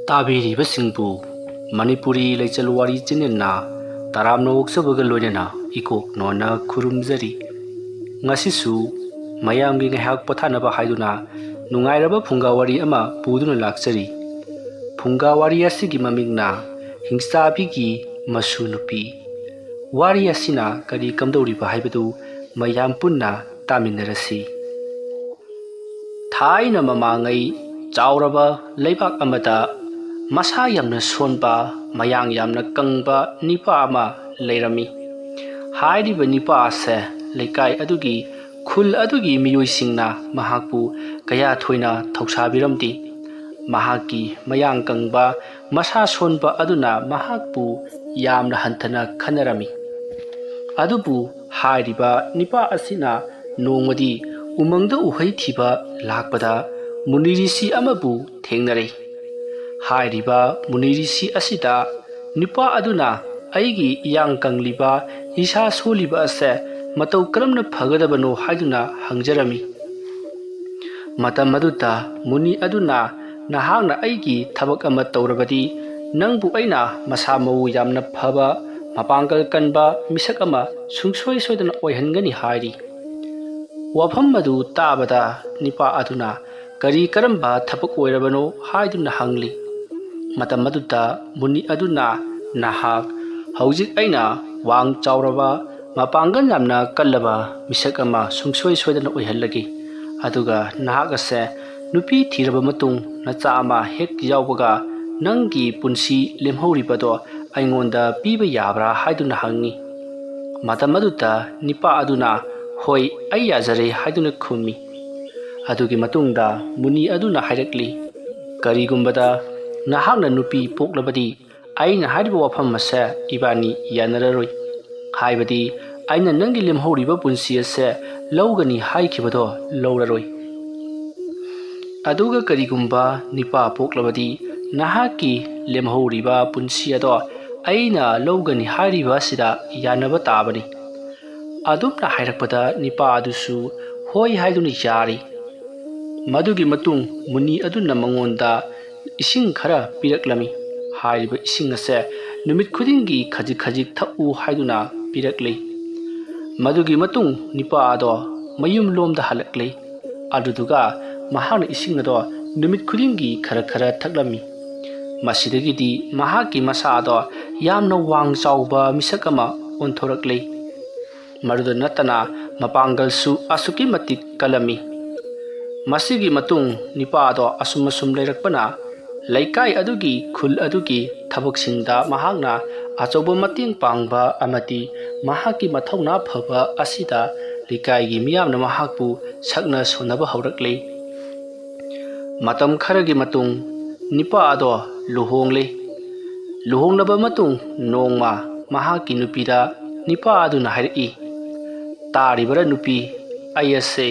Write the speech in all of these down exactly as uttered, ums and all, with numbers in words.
ꯇꯥꯕꯤꯔꯤꯕꯁꯤꯡꯕꯨ ꯃꯅꯤꯄꯨꯔꯤ ꯂꯩꯆꯜ ꯋꯥꯔꯤ ꯆꯦꯅꯦꯜꯅ ꯇꯔꯥꯝꯅ ꯑꯣꯛꯆꯕꯒ ꯂꯣꯏꯅꯅ ꯏꯀꯣꯛ ꯅꯣꯟꯅ ꯈꯨꯔꯨꯝꯖꯔꯤ꯫ ꯉꯁꯤꯁꯨ ꯃꯌꯥꯝꯒꯤ ꯉꯥꯏꯍꯥꯛ ꯄꯣꯊꯥꯅꯕ ꯍꯥꯏꯗꯨꯅ ꯅꯨꯡꯉꯥꯏꯔꯕ ꯐꯨꯡꯒꯥ ꯋꯥꯔꯤ ꯑꯃ ꯄꯨꯗꯨꯅ ꯂꯥꯛꯆꯔꯤ꯫ ꯐꯨꯡꯒꯥ ꯋꯥꯔꯤ ꯑꯁꯤꯒꯤ ꯃꯃꯤꯡꯅ ꯍꯤꯡꯆꯥꯕꯤꯒꯤ ꯃꯁꯨ ꯅꯨꯄꯤ꯫ ꯋꯥꯔꯤ ꯑꯁꯤꯅ ꯀꯔꯤ ꯀꯝꯗꯧꯔꯤꯕ ꯍꯥꯏꯕꯗꯨ ꯃꯌꯥꯝ ꯄꯨꯟꯅ ꯇꯥꯃꯤꯟꯅꯔꯁꯤ꯫ ꯊꯥꯏꯅ ꯃꯃꯥꯡꯉꯩ ꯆꯥꯎꯔꯕ ꯂꯩꯕꯥꯛ ꯑꯃꯗ ꯃꯁꯥ ꯌꯥꯝꯅ ꯁꯣꯟꯕ, ꯃꯌꯥꯡ ꯌꯥꯝꯅ ꯀꯪꯕ ꯅꯤꯄꯥ ꯑꯃ ꯂꯩꯔꯝꯃꯤ꯫ ꯍꯥꯏꯔꯤꯕ ꯅꯤꯄꯥ ꯑꯁꯦ ꯂꯩꯀꯥꯏ ꯑꯗꯨꯒꯤ, ꯈꯨꯜ ꯑꯗꯨꯒꯤ ꯃꯤꯑꯣꯏꯁꯤꯡꯅ ꯃꯍꯥꯛꯄꯨ ꯀꯌꯥ ꯊꯣꯏꯅ ꯊꯧꯁꯥꯕꯤꯔꯝꯗꯦ꯫ ꯃꯍꯥꯛꯀꯤ ꯃꯌꯥꯡ ꯀꯪꯕ, ꯃꯁꯥ ꯁꯣꯟꯕ ꯑꯗꯨꯅ ꯃꯍꯥꯛꯄꯨ ꯌꯥꯝꯅ ꯍꯟꯊꯅ ꯈꯟꯅꯔꯝꯃꯤ꯫ ꯑꯗꯨꯕꯨ ꯍꯥꯏꯔꯤꯕ ꯅꯤꯄꯥ ꯑꯁꯤꯅ ꯅꯣꯡꯃꯗꯤ ꯎꯃꯪꯗ ꯎꯍꯩ ꯊꯤꯕ ꯂꯥꯛꯄꯗ ꯃꯨꯅꯤ ꯔꯤꯁꯤ ꯑꯃꯕꯨ ꯊꯦꯡꯅꯔꯦ꯫ ꯍꯥꯏꯔꯤꯕ ꯃꯨꯅꯤ ꯔꯤꯁꯤ ꯑꯁꯤꯗ ꯅꯤꯄꯥ ꯑꯗꯨꯅ ꯑꯩꯒꯤ ꯏꯌꯥꯡ ꯀꯪꯂꯤꯕ, ꯏꯁꯥ ꯁꯣꯜꯂꯤꯕ ꯑꯁꯦ ꯃꯇꯧ ꯀꯔꯝꯅ ꯐꯒꯗꯕꯅꯣ ꯍꯥꯏꯗꯨꯅ ꯍꯪꯖꯔꯝꯃꯤ꯫ ꯃꯇꯝ ꯑꯗꯨꯗ ꯃꯨꯅꯤ ꯑꯗꯨꯅ, "ꯅꯍꯥꯛꯅ ꯑꯩꯒꯤ ꯊꯕꯛ ꯑꯃ ꯇꯧꯔꯕꯗꯤ, ꯅꯪꯕꯨ ꯑꯩꯅ ꯃꯁꯥ ꯃꯎ ꯌꯥꯝꯅ ꯐꯕ, ꯃꯄꯥꯡꯒꯜ ꯀꯟꯕ ꯃꯤꯁꯛ ꯑꯃ ꯁꯨꯡꯁꯣꯏ ꯁꯣꯏꯗꯅ ꯑꯣꯏꯍꯟꯒꯅꯤ" ꯍꯥꯏꯔꯤ꯫ ꯋꯥꯐꯝ ꯑꯗꯨ ꯇꯥꯕꯗ ꯅꯤꯄꯥ ꯑꯗꯨꯅ, "ꯀꯔꯤ ꯀꯔꯝꯕ ꯊꯕꯛ ꯑꯣꯏꯔꯕꯅꯣ?" ꯍꯥꯏꯗꯨꯅ ꯍꯪꯂꯤ꯫ ꯃꯇꯝ ꯑꯗꯨꯗ ꯃꯨꯅꯤ ꯑꯗꯨꯅ, "ꯅꯍꯥꯛ ꯍꯧꯖꯤꯛ ꯑꯩꯅ ꯋꯥꯡ ꯆꯥꯎꯔꯕ, ꯃꯄꯥꯡꯒꯜ ꯌꯥꯝꯅ ꯀꯜꯂꯕ ꯃꯤꯁꯛ ꯑꯃ ꯁꯨꯡꯁꯣꯏ ꯁꯣꯏꯗꯅ ꯑꯣꯏꯍꯜꯂꯒꯦ꯫ ꯑꯗꯨꯒ ꯅꯍꯥꯛ ꯑꯁꯦ ꯅꯨꯄꯤ ꯊꯤꯔꯕ ꯃꯇꯨꯡ ꯅꯆꯥ ꯑꯃ ꯍꯦꯛ ꯌꯥꯎꯕꯒ ꯅꯪꯒꯤ ꯄꯨꯟꯁꯤ ꯂꯦꯝꯍꯧꯔꯤꯕꯗꯣ ꯑꯩꯉꯣꯟꯗ ꯄꯤꯕ ꯌꯥꯕ꯭ꯔꯥ?" ꯍꯥꯏꯗꯨꯅ ꯍꯪꯉꯤ꯫ ꯃꯇꯝ ꯑꯗꯨꯗ ꯅꯤꯄꯥ ꯑꯗꯨꯅ, "ꯍꯣꯏ, ꯑꯩ ꯌꯥꯖꯔꯦ" ꯍꯥꯏꯗꯨꯅ ꯈꯨꯝꯃꯤ꯫ ꯑꯗꯨꯒꯤ ꯃꯇꯨꯡꯗ ꯃꯨꯅꯤ ꯑꯗꯨꯅ ꯍꯥꯏꯔꯛꯂꯤ, "ꯀꯔꯤꯒꯨꯝꯕꯗ ꯅꯍꯥꯛꯅ ꯅꯨꯄꯤ ꯄꯣꯛꯂꯕꯗꯤ, ꯑꯩꯅ ꯍꯥꯏꯔꯤꯕ ꯋꯥꯐꯝ ꯑꯁꯦ ꯏꯕꯥꯅꯤ ꯌꯥꯅꯔꯔꯣꯏ꯫ ꯍꯥꯏꯕꯗꯤ, ꯑꯩꯅ ꯅꯪꯒꯤ ꯂꯦꯝꯍꯧꯔꯤꯕ ꯄꯨꯟꯁꯤ ꯑꯁꯦ ꯂꯧꯒꯅꯤ ꯍꯥꯏꯈꯤꯕꯗꯣ ꯂꯧꯔꯔꯣꯏ꯫ ꯑꯗꯨꯒ ꯀꯔꯤꯒꯨꯝꯕ ꯅꯤꯄꯥ ꯄꯣꯛꯂꯕꯗꯤ, ꯅꯍꯥꯛꯀꯤ ꯂꯦꯝꯍꯧꯔꯤꯕ ꯄꯨꯟꯁꯤ ꯑꯗꯣ ꯑꯩꯅ ꯂꯧꯒꯅꯤ ꯍꯥꯏꯔꯤꯕ ꯑꯁꯤꯗ ꯌꯥꯅꯕ ꯇꯥꯕꯅꯤ"꯫ ꯑꯗꯨꯝꯅ ꯍꯥꯏꯔꯛꯄꯗ ꯅꯤꯄꯥ ꯑꯗꯨꯁꯨ ꯍꯣꯏ ꯍꯥꯏꯗꯨꯅ ꯌꯥꯔꯤ꯫ ꯃꯗꯨꯒꯤ ꯃꯇꯨꯡ ꯃꯨꯅꯤ ꯑꯗꯨꯅ ꯃꯉꯣꯟꯗ ꯏꯁꯤꯡ ꯈꯔ ꯄꯤꯔꯛꯂꯝꯃꯤ꯫ ꯍꯥꯏꯔꯤꯕ ꯏꯁꯤꯡ ꯑꯁꯦ ꯅꯨꯃꯤꯠ ꯈꯨꯗꯤꯡꯒꯤ ꯈꯖꯤꯛ ꯈꯖꯤꯛ ꯊꯛꯎ ꯍꯥꯏꯗꯨꯅ ꯄꯤꯔꯛꯂꯤ꯫ ꯃꯗꯨꯒꯤ ꯃꯇꯨꯡ ꯅꯤꯄꯥ ꯑꯗꯣ ꯃꯌꯨꯝ ꯂꯣꯝꯗ ꯍꯜꯂꯛꯂꯤ꯫ ꯑꯗꯨꯗꯨꯒ ꯃꯍꯥꯛꯅ ꯏꯁꯤꯡ ꯑꯗꯣ ꯅꯨꯃꯤꯠ ꯈꯨꯗꯤꯡꯒꯤ ꯈꯔ ꯈꯔ ꯊꯛꯂꯝꯃꯤ꯫ ꯃꯁꯤꯗꯒꯤꯗꯤ ꯃꯍꯥꯛꯀꯤ ꯃꯁꯥ ꯑꯗꯣ ꯌꯥꯝꯅ ꯋꯥꯡ ꯆꯥꯎꯕ ꯃꯤꯁꯛ ꯑꯃ ꯑꯣꯟꯊꯣꯔꯛꯂꯤ꯫ ꯃꯗꯨꯗ ꯅꯠꯇꯅ ꯃꯄꯥꯡꯒꯜꯁꯨ ꯑꯁꯨꯛꯀꯤ ꯃꯇꯤꯛ ꯀꯜꯂꯝꯃꯤ꯫ ꯃꯁꯤꯒꯤ ꯃꯇꯨꯡ ꯅꯤꯄꯥ ꯑꯗꯣ ꯑꯁꯨꯝ ꯑꯁꯨꯝ ꯂꯩꯔꯛꯄꯅ ꯂꯩꯀꯥꯏ ꯑꯗꯨꯒꯤ, ꯈꯨꯜ ꯑꯗꯨꯒꯤ ꯊꯕꯛꯁꯤꯡꯗ ꯃꯍꯥꯛꯅ ꯑꯆꯧꯕ ꯃꯇꯦꯡ ꯄꯥꯡꯕ ꯑꯃꯗꯤ ꯃꯍꯥꯛꯀꯤ ꯃꯊꯧꯅꯥ ꯐꯕ ꯑꯁꯤꯗ ꯂꯩꯀꯥꯏꯒꯤ ꯃꯤꯌꯥꯝꯅ ꯃꯍꯥꯛꯄꯨ ꯁꯛꯅ ꯁꯣꯟꯅꯕ ꯍꯧꯔꯛꯂꯤ꯫ ꯃꯇꯝ ꯈꯔꯒꯤ ꯃꯇꯨꯡ ꯅꯤꯄꯥ ꯑꯗꯣ ꯂꯨꯍꯣꯡꯂꯦ꯫ ꯂꯨꯍꯣꯡꯂꯕ ꯃꯇꯨꯡ ꯅꯣꯡꯃ ꯃꯍꯥꯛꯀꯤ ꯅꯨꯄꯤꯗ ꯅꯤꯄꯥ ꯑꯗꯨꯅ ꯍꯥꯏꯔꯛꯏ, "ꯇꯥꯔꯤꯕꯔꯥ ꯅꯨꯄꯤ, ꯑꯩ ꯑꯁꯦ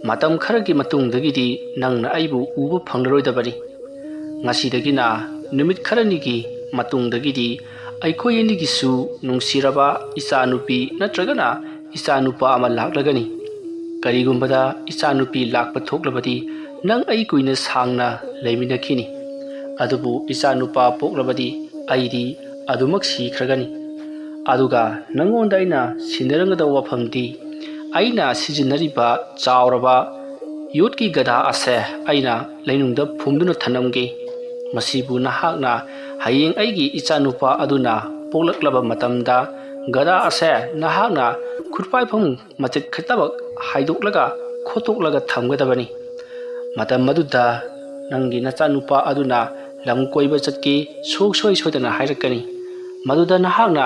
ꯃꯇꯝ ꯈꯔꯒꯤ ꯃꯇꯨꯡꯗꯒꯤꯗꯤ ꯅꯪꯅ ꯑꯩꯕꯨ ꯎꯕ ꯐꯪꯂꯔꯣꯏꯗꯕꯅꯤ꯫ ꯉꯁꯤꯗꯒꯤꯅ ꯅꯨꯃꯤꯠ ꯈꯔꯅꯤꯒꯤ ꯃꯇꯨꯡꯗꯒꯤꯗꯤ ꯑꯩꯈꯣꯏ ꯑꯅꯤꯒꯤꯁꯨ ꯅꯨꯡꯁꯤꯔꯕ ꯏꯆꯥꯅꯨꯄꯤ ꯅꯠꯇ꯭ꯔꯒꯅ ꯏꯆꯥꯅꯨꯄꯥ ꯑꯃ ꯂꯥꯛꯂꯒꯅꯤ꯫ ꯀꯔꯤꯒꯨꯝꯕꯗ ꯏꯆꯥꯅꯨꯄꯤ ꯂꯥꯛꯄ ꯊꯣꯛꯂꯕꯗꯤ ꯅꯪ ꯑꯩ ꯀꯨꯏꯅ ꯁꯥꯡꯅ ꯂꯩꯃꯤꯟꯅꯈꯤꯅꯤ꯫ ꯑꯗꯨꯕꯨ ꯏꯆꯥꯅꯨꯄꯥ ꯄꯣꯛꯂꯕꯗꯤ ꯑꯩꯗꯤ ꯑꯗꯨꯃꯛ ꯁꯤꯈ꯭ꯔꯒꯅꯤ꯫ ꯑꯗꯨꯒ ꯅꯪꯉꯣꯟꯗ ꯑꯩꯅ ꯁꯤꯟꯅꯔꯝꯒꯗꯕ ꯋꯥꯐꯝꯗꯤ ꯑꯩꯅ ꯁꯤꯖꯤꯟꯅꯔꯤꯕ ꯆꯥꯎꯔꯕ ꯌꯣꯠꯀꯤ ꯒꯙꯥ ꯑꯁꯦ ꯑꯩꯅ ꯂꯩꯅꯨꯡꯗ ꯐꯨꯝꯗꯨꯅ ꯊꯝꯂꯝꯒꯦ꯫ ꯃꯁꯤꯕꯨ ꯅꯍꯥꯛꯅ ꯍꯌꯦꯡ ꯑꯩꯒꯤ ꯏꯆꯥꯅꯨꯄꯥ ꯑꯗꯨꯅ ꯄꯣꯛꯂꯛꯂꯕ ꯃꯇꯝꯗ ꯒꯙꯥ ꯑꯁꯦ ꯅꯍꯥꯛꯅ ꯈꯨꯠꯄꯥꯏꯐꯝ ꯃꯆꯦꯠ ꯈꯛꯇꯃꯛ ꯍꯥꯏꯗꯣꯛꯂꯒ ꯈꯣꯠꯇꯣꯛꯂꯒ ꯊꯝꯒꯗꯕꯅꯤ꯫ ꯃꯇꯝ ꯑꯗꯨꯗ ꯅꯪꯒꯤ ꯅꯆꯥꯅꯨꯄꯥ ꯑꯗꯨꯅ ꯂꯝ ꯀꯣꯏꯕ ꯆꯠꯀꯦ ꯁꯨꯡꯁꯣꯏ ꯁꯣꯏꯗꯅ ꯍꯥꯏꯔꯛꯀꯅꯤ꯫ ꯃꯗꯨꯗ ꯅꯍꯥꯛꯅ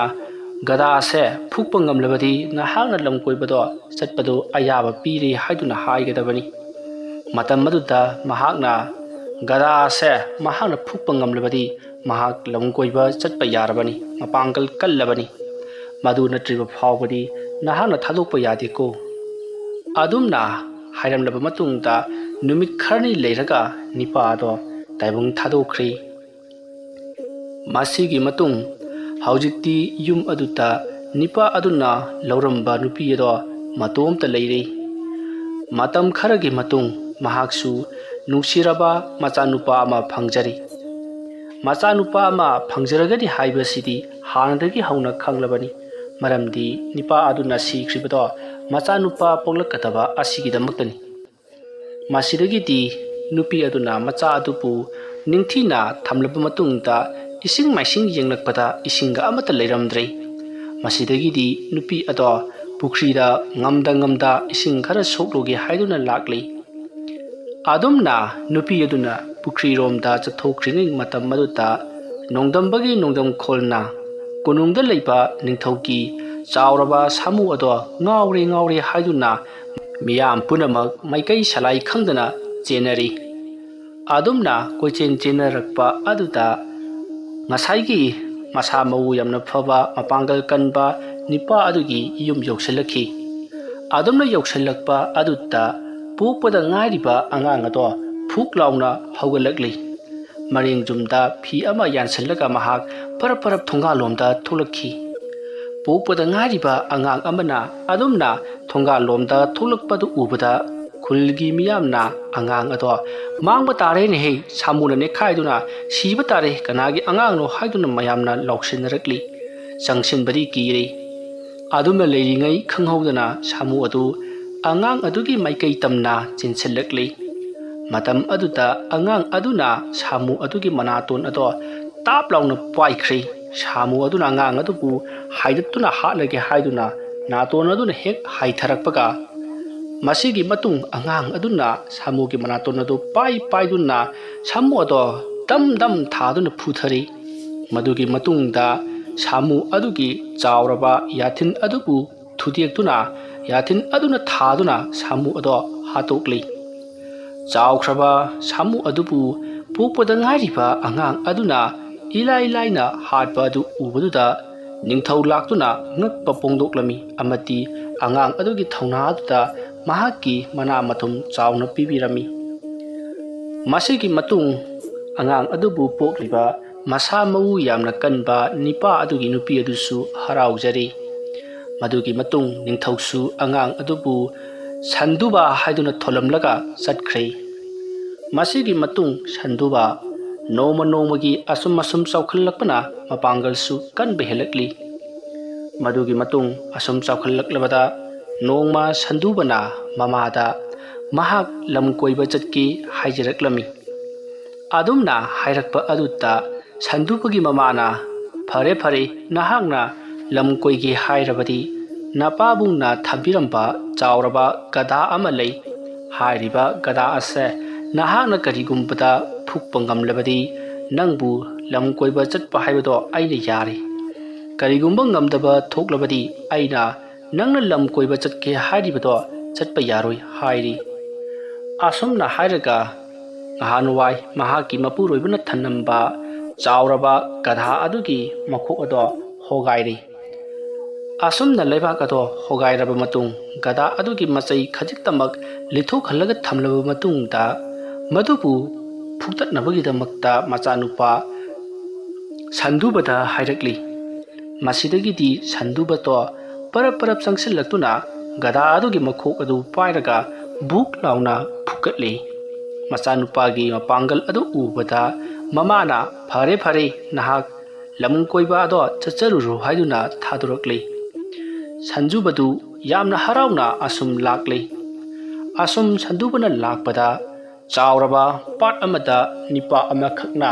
ꯒꯙꯥ ꯑꯁꯦ ꯐꯨꯛꯄ ꯉꯝꯂꯕꯗꯤ ꯅꯍꯥꯛꯅ ꯂꯝ ꯀꯣꯏꯕꯗꯣ ꯆꯠꯄꯗꯨ ꯑꯌꯥꯕ ꯄꯤꯔꯦ ꯍꯥꯏꯗꯨꯅ ꯍꯥꯏꯒꯗꯕꯅꯤ꯫ ꯃꯇꯝ ꯑꯗꯨꯗ ꯃꯍꯥꯛꯅ ꯒꯙꯥ ꯑꯁꯦ ꯃꯍꯥꯛꯅ ꯐꯨꯛꯄ ꯉꯝꯂꯕꯗꯤ ꯃꯍꯥꯛ ꯂꯝ ꯀꯣꯏꯕ ꯆꯠꯄ ꯌꯥꯔꯕꯅꯤ, ꯃꯄꯥꯡꯒꯜ ꯀꯜꯂꯕꯅꯤ꯫ ꯃꯗꯨ ꯅꯠꯇ꯭ꯔꯤꯕ ꯐꯥꯎꯕꯗꯤ ꯅꯍꯥꯛꯅ ꯊꯥꯗꯣꯛꯄ ꯌꯥꯗꯦꯀꯣ꯫ ꯑꯗꯨꯝꯅ ꯍꯥꯏꯔꯝꯂꯕ ꯃꯇꯨꯡꯗ ꯅꯨꯃꯤꯠ ꯈꯔꯅꯤ ꯂꯩꯔꯒ ꯅꯤꯄꯥ ꯑꯗꯣ ꯇꯥꯏꯕꯪ ꯊꯥꯗꯣꯛꯈ꯭ꯔꯦ꯫ ꯃꯁꯤꯒꯤ ꯃꯇꯨꯡ ꯍꯧꯖꯤꯛꯇꯤ ꯌꯨꯝ ꯑꯗꯨꯗ ꯅꯤꯄꯥ ꯑꯗꯨꯅ ꯂꯧꯔꯝꯕ ꯅꯨꯄꯤ ꯑꯗꯣ ꯃꯇꯣꯝꯇ ꯂꯩꯔꯦ꯫ ꯃꯇꯝ ꯈꯔꯒꯤ ꯃꯇꯨꯡ ꯃꯍꯥꯛꯁꯨ ꯅꯨꯡꯁꯤꯔꯕ ꯃꯆꯥꯅꯨꯄꯥ ꯑꯃ ꯐꯪꯖꯔꯤ꯫ ꯃꯆꯥꯅꯨꯄꯥ ꯑꯃ ꯐꯪꯖꯔꯒꯅꯤ ꯍꯥꯏꯕꯁꯤꯗꯤ ꯍꯥꯟꯅꯗꯒꯤ ꯍꯧꯅ ꯈꯪꯂꯕꯅꯤ, ꯃꯔꯝꯗꯤ ꯅꯤꯄꯥ ꯑꯗꯨꯅ ꯁꯤꯈ꯭ꯔꯤꯕꯗꯣ ꯃꯆꯥꯅꯨꯄꯥ ꯄꯣꯛꯂꯛꯀꯗꯕ ꯑꯁꯤꯒꯤꯗꯃꯛꯇꯅꯤ꯫ ꯃꯁꯤꯗꯒꯤꯗꯤ ꯅꯨꯄꯤ ꯑꯗꯨꯅ ꯃꯆꯥ ꯑꯗꯨꯕꯨ ꯅꯤꯡꯊꯤꯅ ꯊꯝꯂꯕ ꯃꯇꯨꯡꯗ ꯏꯁꯤꯡ ꯃꯥꯏꯁꯤꯡ ꯌꯦꯡꯂꯛꯄꯗ ꯏꯁꯤꯡꯒ ꯑꯃꯠꯇ ꯂꯩꯔꯝꯗ꯭ꯔꯦ꯫ ꯃꯁꯤꯗꯒꯤꯗꯤ ꯅꯨꯄꯤ ꯑꯗꯣ ꯄꯨꯈ꯭ꯔꯤꯗ ꯉꯝꯗ ꯉꯝꯗ ꯏꯁꯤꯡ ꯈꯔ ꯁꯣꯛꯂꯨꯒꯦ ꯍꯥꯏꯗꯨꯅ ꯂꯥꯛꯂꯤ꯫ ꯑꯗꯨꯝꯅ ꯅꯨꯄꯤ ꯑꯗꯨꯅ ꯄꯨꯈ꯭ꯔꯤꯔꯣꯝꯗ ꯆꯠꯊꯣꯛꯈ꯭ꯔꯤꯉꯩ ꯃꯇꯝ ꯑꯗꯨꯗ ꯅꯣꯡꯗꯝꯕꯒꯤ ꯅꯣꯡꯗꯝꯈꯣꯜꯅ ꯀꯣꯅꯨꯡꯗ ꯂꯩꯕ ꯅꯤꯡꯊꯧꯒꯤ ꯆꯥꯎꯔꯕ ꯁꯥꯃꯨ ꯑꯗꯣ ꯉꯥꯎꯔꯦ ꯉꯥꯎꯔꯦ ꯍꯥꯏꯗꯨꯅ ꯃꯤꯌꯥꯝ ꯄꯨꯝꯅꯃꯛ ꯃꯥꯏꯀꯩ ꯁꯂꯥꯏ ꯈꯪꯗꯅ ꯆꯦꯟꯅꯔꯤ꯫ ꯑꯗꯨꯝꯅ ꯀꯣꯏꯆꯦꯟ ꯆꯦꯟꯅꯔꯛꯄ ꯑꯗꯨꯗ ꯉꯁꯥꯏꯒꯤ ꯃꯁꯥ ꯃꯎ ꯌꯥꯝꯅ ꯐꯕ, ꯃꯄꯥꯡꯒꯜ ꯀꯟꯕ ꯅꯤꯄꯥ ꯑꯗꯨꯒꯤ ꯌꯨꯝ ꯌꯧꯁꯤꯜꯂꯛꯈꯤ꯫ ꯑꯗꯨꯝꯅ ꯌꯧꯁꯤꯜꯂꯛꯄ ꯑꯗꯨꯗ ꯄꯣꯛꯄꯗ ꯉꯥꯏꯔꯤꯕ ꯑꯉꯥꯡ ꯑꯗꯣ ꯐꯨꯛ ꯂꯥꯎꯅ ꯍꯧꯒꯠꯂꯛꯂꯤ꯫ ꯃꯔꯦꯡ ꯌꯨꯝꯗ ꯐꯤ ꯑꯃ ꯌꯥꯟꯁꯤꯜꯂꯒ ꯃꯍꯥꯛ ꯄꯔꯞ ꯄꯔꯞ ꯊꯣꯡꯒꯥꯜꯂꯣꯝꯗ ꯊꯣꯛꯂꯛꯈꯤ꯫ ꯄꯣꯛꯄꯗ ꯉꯥꯏꯔꯤꯕ ꯑꯉꯥꯡ ꯑꯃꯅ ꯑꯗꯨꯝꯅ ꯊꯣꯡꯒꯥꯜꯂꯣꯝꯗ ꯊꯣꯛꯂꯛꯄꯗꯨ ꯎꯕꯗ ꯈꯨꯜꯒꯤ ꯃꯤꯌꯥꯝꯅ ꯑꯉꯥꯡ ꯑꯗꯣ "ꯃꯥꯡꯕ ꯇꯥꯔꯦꯅꯦꯍꯦ, ꯁꯥꯃꯨꯅ ꯅꯦꯠꯈꯥꯏꯗꯨꯅ ꯁꯤꯕ ꯇꯥꯔꯦ, ꯀꯅꯥꯒꯤ ꯑꯉꯥꯡꯅꯣ?" ꯍꯥꯏꯗꯨꯅ ꯃꯌꯥꯝꯅ ꯂꯥꯎꯁꯤꯟꯅꯔꯛꯂꯤ꯫ ꯆꯪꯁꯤꯟꯕꯗꯤ ꯀꯤꯔꯦ꯫ ꯑꯗꯨꯝꯅ ꯂꯩꯔꯤꯉꯩ ꯈꯪꯍꯧꯗꯅ ꯁꯥꯃꯨ ꯑꯗꯨ ꯑꯉꯥꯡ ꯑꯗꯨꯒꯤ ꯃꯥꯏꯀꯩ ꯇꯝꯅ ꯆꯦꯟꯁꯤꯜꯂꯛꯂꯤ꯫ ꯃꯇꯝ ꯑꯗꯨꯗ ꯑꯉꯥꯡ ꯑꯗꯨꯅ ꯁꯥꯃꯨ ꯑꯗꯨꯒꯤ ꯃꯅꯥꯇꯣꯟ ꯑꯗꯣ ꯇꯥꯞ ꯂꯥꯎꯅ ꯄꯥꯏꯈ꯭ꯔꯦ꯫ ꯁꯥꯃꯨ ꯑꯗꯨꯅ ꯑꯉꯥꯡ ꯑꯗꯨꯕꯨ ꯍꯥꯏꯗꯠꯇꯨꯅ ꯍꯥꯠꯂꯒꯦ ꯍꯥꯏꯗꯨꯅ ꯅꯥꯇꯣꯟ ꯑꯗꯨꯅ ꯍꯦꯛ ꯍꯥꯏꯊꯔꯛꯄꯒ, ꯃꯁꯤꯒꯤ ꯃꯇꯨꯡ ꯑꯉꯥꯡ ꯑꯗꯨꯅ ꯁꯥꯃꯨꯒꯤ ꯃꯅꯥꯇꯣꯟ ꯑꯗꯨ ꯄꯥꯏ ꯄꯥꯏꯗꯨꯅ ꯁꯥꯃꯨ ꯑꯗꯣ ꯗꯝ ꯗꯝ ꯊꯥꯗꯨꯅ ꯐꯨꯊꯔꯤ꯫ ꯃꯗꯨꯒꯤ ꯃꯇꯨꯡꯗ ꯁꯥꯃꯨ ꯑꯗꯨꯒꯤ ꯆꯥꯎꯔꯕ ꯌꯥꯊꯤꯟ ꯑꯗꯨꯕꯨ ꯊꯨꯗꯦꯛꯇꯨꯅ ꯌꯥꯊꯤꯟ ꯑꯗꯨꯅ ꯊꯥꯗꯨꯅ ꯁꯥꯃꯨ ꯑꯗꯣ ꯍꯥꯠꯇꯣꯛꯂꯤ꯫ ꯆꯥꯎꯈ꯭ꯔꯕ ꯁꯥꯃꯨ ꯑꯗꯨꯕꯨ ꯄꯣꯛꯄꯗ ꯉꯥꯏꯔꯤꯕ ꯑꯉꯥꯡ ꯑꯗꯨꯅ ꯏꯂꯥꯏ ꯂꯥꯏꯅ ꯍꯥꯠꯄ ꯑꯗꯨ ꯎꯕꯗꯨꯗ ꯅꯤꯡꯊꯧ ꯂꯥꯛꯇꯨꯅ ꯉꯛꯄ ꯐꯣꯡꯗꯣꯛꯂꯝꯃꯤ ꯑꯃꯗꯤ ꯑꯉꯥꯡ ꯑꯗꯨꯒꯤ ꯊꯧꯅꯥ ꯑꯗꯨꯗ ꯃꯍꯥꯛꯀꯤ ꯃꯅꯥ ꯃꯊꯨꯝ ꯆꯥꯎꯅ ꯄꯤꯕꯤꯔꯝꯃꯤ꯫ ꯃꯁꯤꯒꯤ ꯃꯇꯨꯡ ꯑꯉꯥꯡ ꯑꯗꯨꯕꯨ ꯄꯣꯛꯂꯤꯕ ꯃꯁꯥ ꯃꯎ ꯌꯥꯝꯅ ꯀꯟꯕ ꯅꯤꯄꯥ ꯑꯗꯨꯒꯤ ꯅꯨꯄꯤ ꯑꯗꯨꯁꯨ ꯍꯔꯥꯎꯖꯔꯤ꯫ ꯃꯗꯨꯒꯤ ꯃꯇꯨꯡ ꯅꯤꯡꯊꯧꯁꯨ ꯑꯉꯥꯡ ꯑꯗꯨꯕꯨ ꯁꯟꯗꯨꯕ ꯍꯥꯏꯗꯨꯅ ꯊꯣꯜꯂꯝꯂꯒ ꯆꯠꯈ꯭ꯔꯦ꯫ ꯃꯁꯤꯒꯤ ꯃꯇꯨꯡ ꯁꯟꯗꯨꯕ ꯅꯣꯡꯃ ꯅꯣꯡꯃꯒꯤ ꯑꯁꯨꯝ ꯑꯁꯨꯝ ꯆꯥꯎꯈꯠꯂꯛꯄꯅ ꯃꯄꯥꯡꯒꯜꯁꯨ ꯀꯟꯕ ꯍꯦꯜꯂꯛꯂꯤ꯫ ꯃꯗꯨꯒꯤ ꯃꯇꯨꯡ ꯑꯁꯨꯝ ꯆꯥꯎꯈꯠꯂꯛꯂꯕꯗ ꯅꯣꯡꯃ ꯁꯟꯗꯨꯕꯅ ꯃꯃꯥꯗ ꯃꯍꯥꯛ ꯂꯝ ꯀꯣꯏꯕ ꯆꯠꯀꯦ ꯍꯥꯏꯖꯔꯛꯂꯝꯃꯤ꯫ ꯑꯗꯨꯝꯅ ꯍꯥꯏꯔꯛꯄ ꯑꯗꯨꯗ ꯁꯟꯗꯨꯕꯒꯤ ꯃꯃꯥꯅ, "ꯐꯔꯦ ꯐꯔꯦ, ꯅꯍꯥꯛꯅ ꯂꯝ ꯀꯣꯏꯒꯦ ꯍꯥꯏꯔꯕꯗꯤ ꯅꯄꯥꯕꯨꯡꯅ ꯊꯝꯕꯤꯔꯝꯕ ꯆꯥꯎꯔꯕ ꯒꯙꯥ ꯑꯃ ꯂꯩ꯫ ꯍꯥꯏꯔꯤꯕ ꯒꯙꯥ ꯑꯁꯦ ꯅꯍꯥꯛꯅ ꯀꯔꯤꯒꯨꯝꯕꯗ ꯐꯨꯛꯄ ꯉꯝꯂꯕꯗꯤ ꯅꯪꯕꯨ ꯂꯝ ꯀꯣꯏꯕ ꯆꯠꯄ ꯍꯥꯏꯕꯗꯣ ꯑꯩꯅ ꯌꯥꯔꯦ꯫ ꯀꯔꯤꯒꯨꯝꯕ ꯉꯝꯗꯕ ꯊꯣꯛꯂꯕꯗꯤ ꯑꯩꯅ ꯅꯪꯅ ꯂꯝ ꯀꯣꯏꯕ ꯆꯠꯀꯦ ꯍꯥꯏꯔꯤꯕꯗꯣ ꯆꯠꯄ ꯌꯥꯔꯣꯏ" ꯍꯥꯏꯔꯤ꯫ ꯑꯁꯨꯝꯅ ꯍꯥꯏꯔꯒ ꯅꯍꯥꯟꯋꯥꯏ ꯃꯍꯥꯛꯀꯤ ꯃꯄꯨꯔꯣꯏꯕꯅ ꯊꯝꯂꯝꯕ ꯆꯥꯎꯔꯕ ꯒꯙꯥ ꯑꯗꯨꯒꯤ ꯃꯈꯣꯛ ꯑꯗꯣ ꯍꯣꯒꯥꯏꯔꯤ꯫ ꯑꯁꯨꯝꯅ ꯂꯩꯕꯥꯛ ꯑꯗꯣ ꯍꯣꯒꯥꯏꯔꯕ ꯃꯇꯨꯡ, ꯒꯙꯥ ꯑꯗꯨꯒꯤ ꯃꯆꯩ ꯈꯖꯤꯛꯇꯃꯛ ꯂꯤꯊꯣꯛꯍꯜꯂꯒ ꯊꯝꯂꯕ ꯃꯇꯨꯡꯗ, ꯃꯗꯨꯕꯨ ꯐꯨꯛꯇꯠꯅꯕꯒꯤꯗꯃꯛꯇ ꯃꯆꯥꯅꯨꯄꯥ ꯁꯟꯗꯨꯕꯗ ꯍꯥꯏꯔꯛꯂꯤ꯫ ꯃꯁꯤꯗꯒꯤꯗꯤ ꯁꯟꯗꯨꯕꯇꯣ ꯄꯔꯞ ꯄꯔꯞ ꯆꯪꯁꯤꯜꯂꯛꯇꯨꯅ ꯒꯙꯥ ꯑꯗꯨꯒꯤ ꯃꯈꯣꯛ ꯑꯗꯨ ꯄꯥꯏꯔꯒ ꯕꯨꯛ ꯂꯥꯎꯅ ꯐꯨꯛꯀꯠꯂꯤ꯫ ꯃꯆꯥꯅꯨꯄꯥꯒꯤ ꯃꯄꯥꯡꯒꯜ ꯑꯗꯨ ꯎꯕꯗ ꯃꯃꯥꯅ, "ꯐꯔꯦ ꯐꯔꯦ, ꯅꯍꯥꯛ ꯂꯝ ꯀꯣꯏꯕ ꯑꯗꯣ ꯆꯠꯆꯔꯨꯔꯣ" ꯍꯥꯏꯗꯨꯅ ꯊꯥꯗꯣꯔꯛꯂꯤ꯫ ꯁꯟꯖꯨꯕꯗꯨ ꯌꯥꯝꯅ ꯍꯔꯥꯎꯅ ꯑꯁꯨꯝ ꯂꯥꯛꯂꯤ꯫ ꯑꯁꯨꯝ ꯁꯟꯗꯨꯕꯅ ꯂꯥꯛꯄꯗ ꯆꯥꯎꯔꯕ ꯄꯥꯠ ꯑꯃꯗ ꯅꯤꯄꯥ ꯑꯃꯈꯛꯅ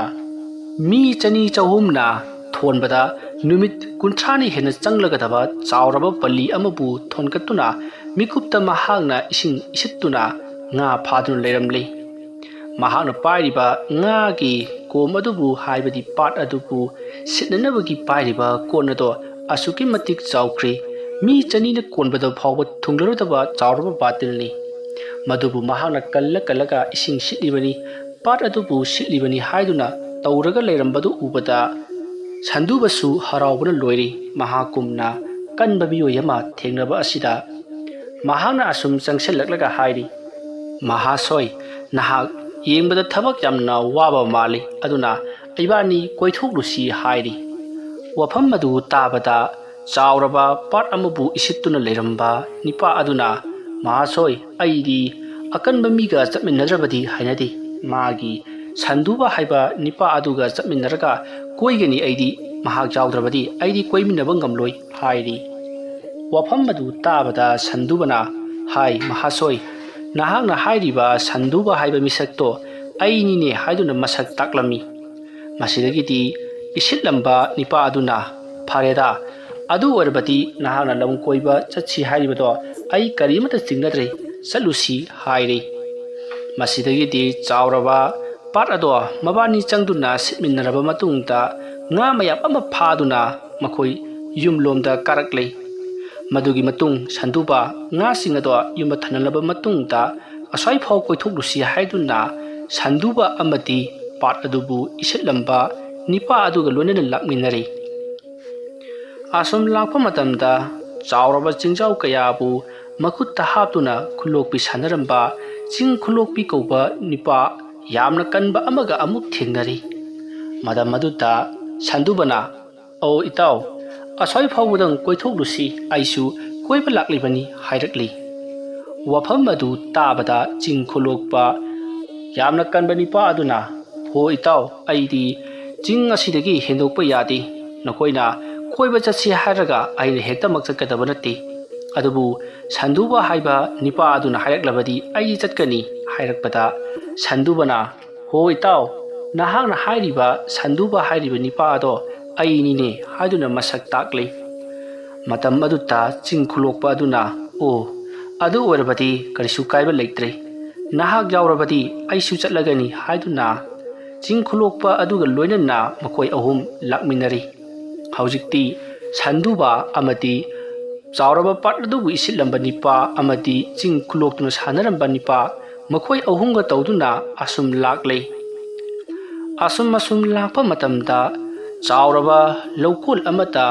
ꯃꯤ ꯆꯅꯤ ꯆꯍꯨꯝꯅ ꯊꯣꯟꯕꯗ ꯅꯨꯃꯤꯠ ꯀꯨꯟꯊ꯭ꯔꯥꯅꯤ ꯍꯦꯟꯅ ꯆꯪꯂꯒꯗꯕ ꯆꯥꯎꯔꯕ ꯄꯜꯂꯤ ꯑꯃꯕꯨ ꯊꯣꯟꯒꯠꯇꯨꯅ ꯃꯤꯀꯨꯞꯇ ꯃꯍꯥꯛꯅ ꯏꯁꯤꯡ ꯏꯁꯤꯠꯇꯨꯅ ꯉꯥ ꯐꯥꯗꯨꯅ ꯂꯩꯔꯝꯂꯤ꯫ ꯃꯍꯥꯛꯅ ꯄꯥꯏꯔꯤꯕ ꯉꯥꯒꯤ ꯀꯣꯝ ꯑꯗꯨꯕꯨ, ꯍꯥꯏꯕꯗꯤ ꯄꯥꯠ ꯑꯗꯨꯕꯨ ꯁꯤꯠꯅꯅꯕꯒꯤ ꯄꯥꯏꯔꯤꯕ ꯀꯣꯟ ꯑꯗꯣ ꯑꯁꯨꯛꯀꯤ ꯃꯇꯤꯛ ꯆꯥꯎꯈ꯭ꯔꯦ, ꯃꯤ ꯆꯅꯤꯅ ꯀꯣꯟꯕꯗ ꯐꯥꯎꯕ ꯊꯨꯡꯂꯔꯣꯏꯗꯕ ꯆꯥꯎꯔꯕ ꯕꯥꯇꯤꯜꯅꯤ꯫ ꯃꯗꯨꯕꯨ ꯃꯍꯥꯛꯅ ꯀꯜꯂ ꯀꯜꯂꯒ ꯏꯁꯤꯡ ꯁꯤꯠꯂꯤꯕꯅꯤ, ꯄꯥꯠ ꯑꯗꯨꯕꯨ ꯁꯤꯠꯂꯤꯕꯅꯤ ꯍꯥꯏꯗꯨꯅ ꯇꯧꯔꯒ ꯂꯩꯔꯝꯕꯗꯨ ꯎꯕꯗ ꯁꯟꯗꯨꯕꯁꯨ ꯍꯔꯥꯎꯕꯅ ꯂꯣꯏꯔꯤ꯫ ꯃꯍꯥꯛꯀꯨꯝꯅ ꯀꯟꯕ ꯃꯤꯑꯣꯏ ꯑꯃ ꯊꯦꯡꯅꯕ ꯑꯁꯤꯗ꯫ ꯃꯍꯥꯛꯅ ꯑꯁꯨꯝ ꯆꯪꯁꯤꯜꯂꯛꯂꯒ ꯍꯥꯏꯔꯤ, "ꯃꯍꯥꯁꯣꯏ, ꯅꯍꯥꯛ ꯌꯦꯡꯕꯗ ꯊꯕꯛ ꯌꯥꯝꯅ ꯋꯥꯕ ꯃꯥꯜꯂꯤ, ꯑꯗꯨꯅ ꯏꯕꯥꯅꯤ ꯀꯣꯏꯊꯣꯛꯂꯨꯁꯤ" ꯍꯥꯏꯔꯤ꯫ ꯋꯥꯐꯝ ꯑꯗꯨ ꯇꯥꯕꯗ ꯆꯥꯎꯔꯕ ꯄꯥꯠ ꯑꯃꯕꯨ ꯏꯁꯤꯠꯇꯨꯅ ꯂꯩꯔꯝꯕ ꯅꯤꯄꯥ ꯑꯗꯨꯅ, "ꯃꯍꯥꯁꯣꯏ, ꯑꯩꯗꯤ ꯑꯀꯟꯕ ꯃꯤꯒ ꯆꯠꯃꯤꯟꯅꯗ꯭ꯔꯕꯗꯤ ꯍꯩꯅꯗꯦ꯫ ꯃꯥꯒꯤ ꯁꯟꯗꯨꯕ ꯍꯥꯏꯕ ꯅꯤꯄꯥ ꯑꯗꯨꯒ ꯆꯠꯃꯤꯟꯅꯔꯒ ꯀꯣꯏꯒꯅꯤ꯫ ꯑꯩꯗꯤ ꯃꯍꯥꯛ ꯌꯥꯎꯗ꯭ꯔꯕꯗꯤ ꯑꯩꯗꯤ ꯀꯣꯏꯃꯤꯟꯅꯕ ꯉꯝꯂꯣꯏ ꯍꯥꯏꯔꯤ꯫ ꯋꯥꯐꯝ ꯑꯗꯨ ꯇꯥꯕꯗ ꯁꯟꯗꯨꯕꯅ ꯍꯥꯏ, "ꯃꯍꯥꯁꯣꯏ, ꯅꯍꯥꯛꯅ ꯍꯥꯏꯔꯤꯕ ꯁꯟꯗꯨꯕ ꯍꯥꯏꯕ ꯃꯤꯁꯛꯇꯣ ꯑꯩꯅꯤꯅꯦ" ꯍꯥꯏꯗꯨꯅ ꯃꯁꯛ ꯇꯥꯛꯂꯝꯃꯤ꯫ ꯃꯁꯤꯗꯒꯤꯗꯤ ꯏꯁꯤꯠꯂꯝꯕ ꯅꯤꯄꯥ ꯑꯗꯨꯅ, "ꯐꯔꯦꯗ, ꯑꯗꯨ ꯑꯣꯏꯔꯕꯗꯤ ꯅꯍꯥꯛꯅ ꯂꯝ ꯀꯣꯏꯕ ꯆꯠꯁꯤ ꯍꯥꯏꯔꯤꯕꯗꯣ ꯑꯩ ꯀꯔꯤꯃꯠꯇ ꯆꯤꯡꯅꯗ꯭ꯔꯦ, ꯆꯠꯂꯨꯁꯤ" ꯍꯥꯏꯔꯤ꯫ ꯃꯁꯤꯗꯒꯤꯗꯤ ꯆꯥꯎꯔꯕ ꯄꯥꯠ ꯑꯗꯣ ꯃꯕꯥꯅꯤ ꯆꯪꯗꯨꯅ ꯁꯤꯠꯃꯤꯟꯅꯔꯕ ꯃꯇꯨꯡꯗ ꯉꯥ ꯃꯌꯥꯝ ꯑꯃ ꯐꯥꯗꯨꯅ ꯃꯈꯣꯏ ꯌꯨꯝꯂꯣꯝꯗ ꯀꯥꯔꯛꯂꯦ꯫ ꯃꯗꯨꯒꯤ ꯃꯇꯨꯡ ꯁꯟꯗꯨꯕ ꯉꯥꯁꯤꯡ ꯑꯗꯣ ꯌꯨꯝꯗ ꯊꯅꯝꯂꯕ ꯃꯇꯨꯡꯗ ꯑꯁ꯭ꯋꯥꯏꯐꯥꯎ ꯀꯣꯏꯊꯣꯛꯂꯨꯁꯤ ꯍꯥꯏꯗꯨꯅ ꯁꯟꯗꯨꯕ ꯑꯃꯗꯤ ꯄꯥꯠ ꯑꯗꯨꯕꯨ ꯏꯁꯤꯠꯂꯝꯕ ꯅꯤꯄꯥ ꯑꯗꯨꯒ ꯂꯣꯏꯅꯅ ꯂꯥꯛꯃꯤꯟꯅꯔꯦ꯫ ꯑꯁꯨꯝ ꯂꯥꯛꯄ ꯃꯇꯝꯗ ꯆꯥꯎꯔꯕ ꯆꯤꯡꯖꯥꯎ ꯀꯌꯥꯕꯨ ꯃꯈꯨꯠꯇ ꯍꯥꯞꯇꯨꯅ ꯈꯨꯂꯣꯛꯄꯤ ꯁꯥꯟꯅꯔꯝꯕ ꯆꯤꯡ ꯈꯨꯂꯣꯛꯄꯤ ꯀꯧꯕ ꯅꯤꯄꯥ ꯌꯥꯝꯅ ꯀꯟꯕ ꯑꯃꯒ ꯑꯃꯨꯛ ꯊꯦꯡꯅꯔꯤ꯫ ꯃꯇꯝ ꯑꯗꯨꯗ ꯁꯟꯗꯨꯕꯅ, "ꯑꯣ ꯏꯇꯥꯎ, ꯑꯁ꯭ꯋꯥꯏ ꯐꯥꯎꯕꯗꯪ ꯀꯣꯏꯊꯣꯛꯂꯨꯁꯤ, ꯑꯩꯁꯨ ꯀꯣꯏꯕ ꯂꯥꯛꯂꯤꯕꯅꯤ" ꯍꯥꯏꯔꯛꯂꯤ꯫ ꯋꯥꯐꯝ ꯑꯗꯨ ꯇꯥꯕꯗ ꯆꯤꯡ ꯈꯨꯂꯣꯛꯄ ꯌꯥꯝꯅ ꯀꯟꯕ ꯅꯤꯄꯥ ꯑꯗꯨꯅ, "ꯍꯣ ꯏꯇꯥꯎ, ꯑꯩꯗꯤ ꯆꯤꯡ ꯑꯁꯤꯗꯒꯤ ꯍꯦꯟꯗꯣꯛꯄ ꯌꯥꯗꯦ꯫ ꯅꯈꯣꯏꯅ ꯀꯣꯏꯕ ꯆꯠꯁꯤ ꯍꯥꯏꯔꯒ ꯑꯩꯅ ꯍꯦꯛꯇꯃꯛ ꯆꯠꯀꯗꯕ ꯅꯠꯇꯦ꯫ ꯑꯗꯨꯕꯨ ꯁꯟꯗꯨꯕ ꯍꯥꯏꯕ ꯅꯤꯄꯥ ꯑꯗꯨꯅ ꯍꯥꯏꯔꯛꯂꯕꯗꯤ ꯑꯩꯗꯤ ꯆꯠꯀꯅꯤ" ꯍꯥꯏꯔꯛꯄꯗ ꯁꯟꯗꯨꯕꯅ, "ꯍꯣ ꯏꯇꯥꯎ, ꯅꯍꯥꯛꯅ ꯍꯥꯏꯔꯤꯕ ꯁꯟꯗꯨꯕ ꯍꯥꯏꯔꯤꯕ ꯅꯤꯄꯥ ꯑꯗꯣ ꯑꯩꯅꯤꯅꯦ" ꯍꯥꯏꯗꯨꯅ ꯃꯁꯛ ꯇꯥꯛꯂꯤ꯫ ꯃꯇꯝ ꯑꯗꯨꯗ ꯆꯤꯡ ꯈꯨꯂꯣꯛꯄ ꯑꯗꯨꯅ, "ꯑꯣ, ꯑꯗꯨ ꯑꯣꯏꯔꯕꯗꯤ ꯀꯔꯤꯁꯨ ꯀꯥꯏꯕ ꯂꯩꯇ꯭ꯔꯦ꯫ ꯅꯍꯥꯛ ꯌꯥꯎꯔꯕꯗꯤ ꯑꯩꯁꯨ ꯆꯠꯂꯒꯅꯤ" ꯍꯥꯏꯗꯨꯅ ꯆꯤꯡ ꯈꯨꯂꯣꯛꯄ ꯑꯗꯨꯒ ꯂꯣꯏꯅꯅ ꯃꯈꯣꯏ ꯑꯍꯨꯝ ꯂꯥꯛꯃꯤꯟꯅꯔꯤ꯫ ꯍꯧꯖꯤꯛꯇꯤ ꯁꯟꯗꯨꯕ ꯑꯃꯗꯤ ꯆꯥꯎꯔꯕ ꯄꯥꯠ ꯑꯗꯨꯕꯨ ꯏꯁꯤꯠꯂꯝꯕ ꯅꯤꯄꯥ ꯑꯃꯗꯤ ꯆꯤꯡ ꯈꯨꯂꯣꯛꯇꯨꯅ ꯁꯥꯟꯅꯔꯝꯕ ꯅꯤꯄꯥ, ꯃꯈꯣꯏ ꯑꯍꯨꯝꯒ ꯇꯧꯗꯨꯅ ꯑꯁꯨꯝ ꯂꯥꯛꯂꯦ꯫ ꯑꯁꯨꯝ ꯑꯁꯨꯝ ꯂꯥꯛꯄ ꯃꯇꯝꯗ ꯆꯥꯎꯔꯕ ꯂꯧꯀꯣꯜ ꯑꯃꯗ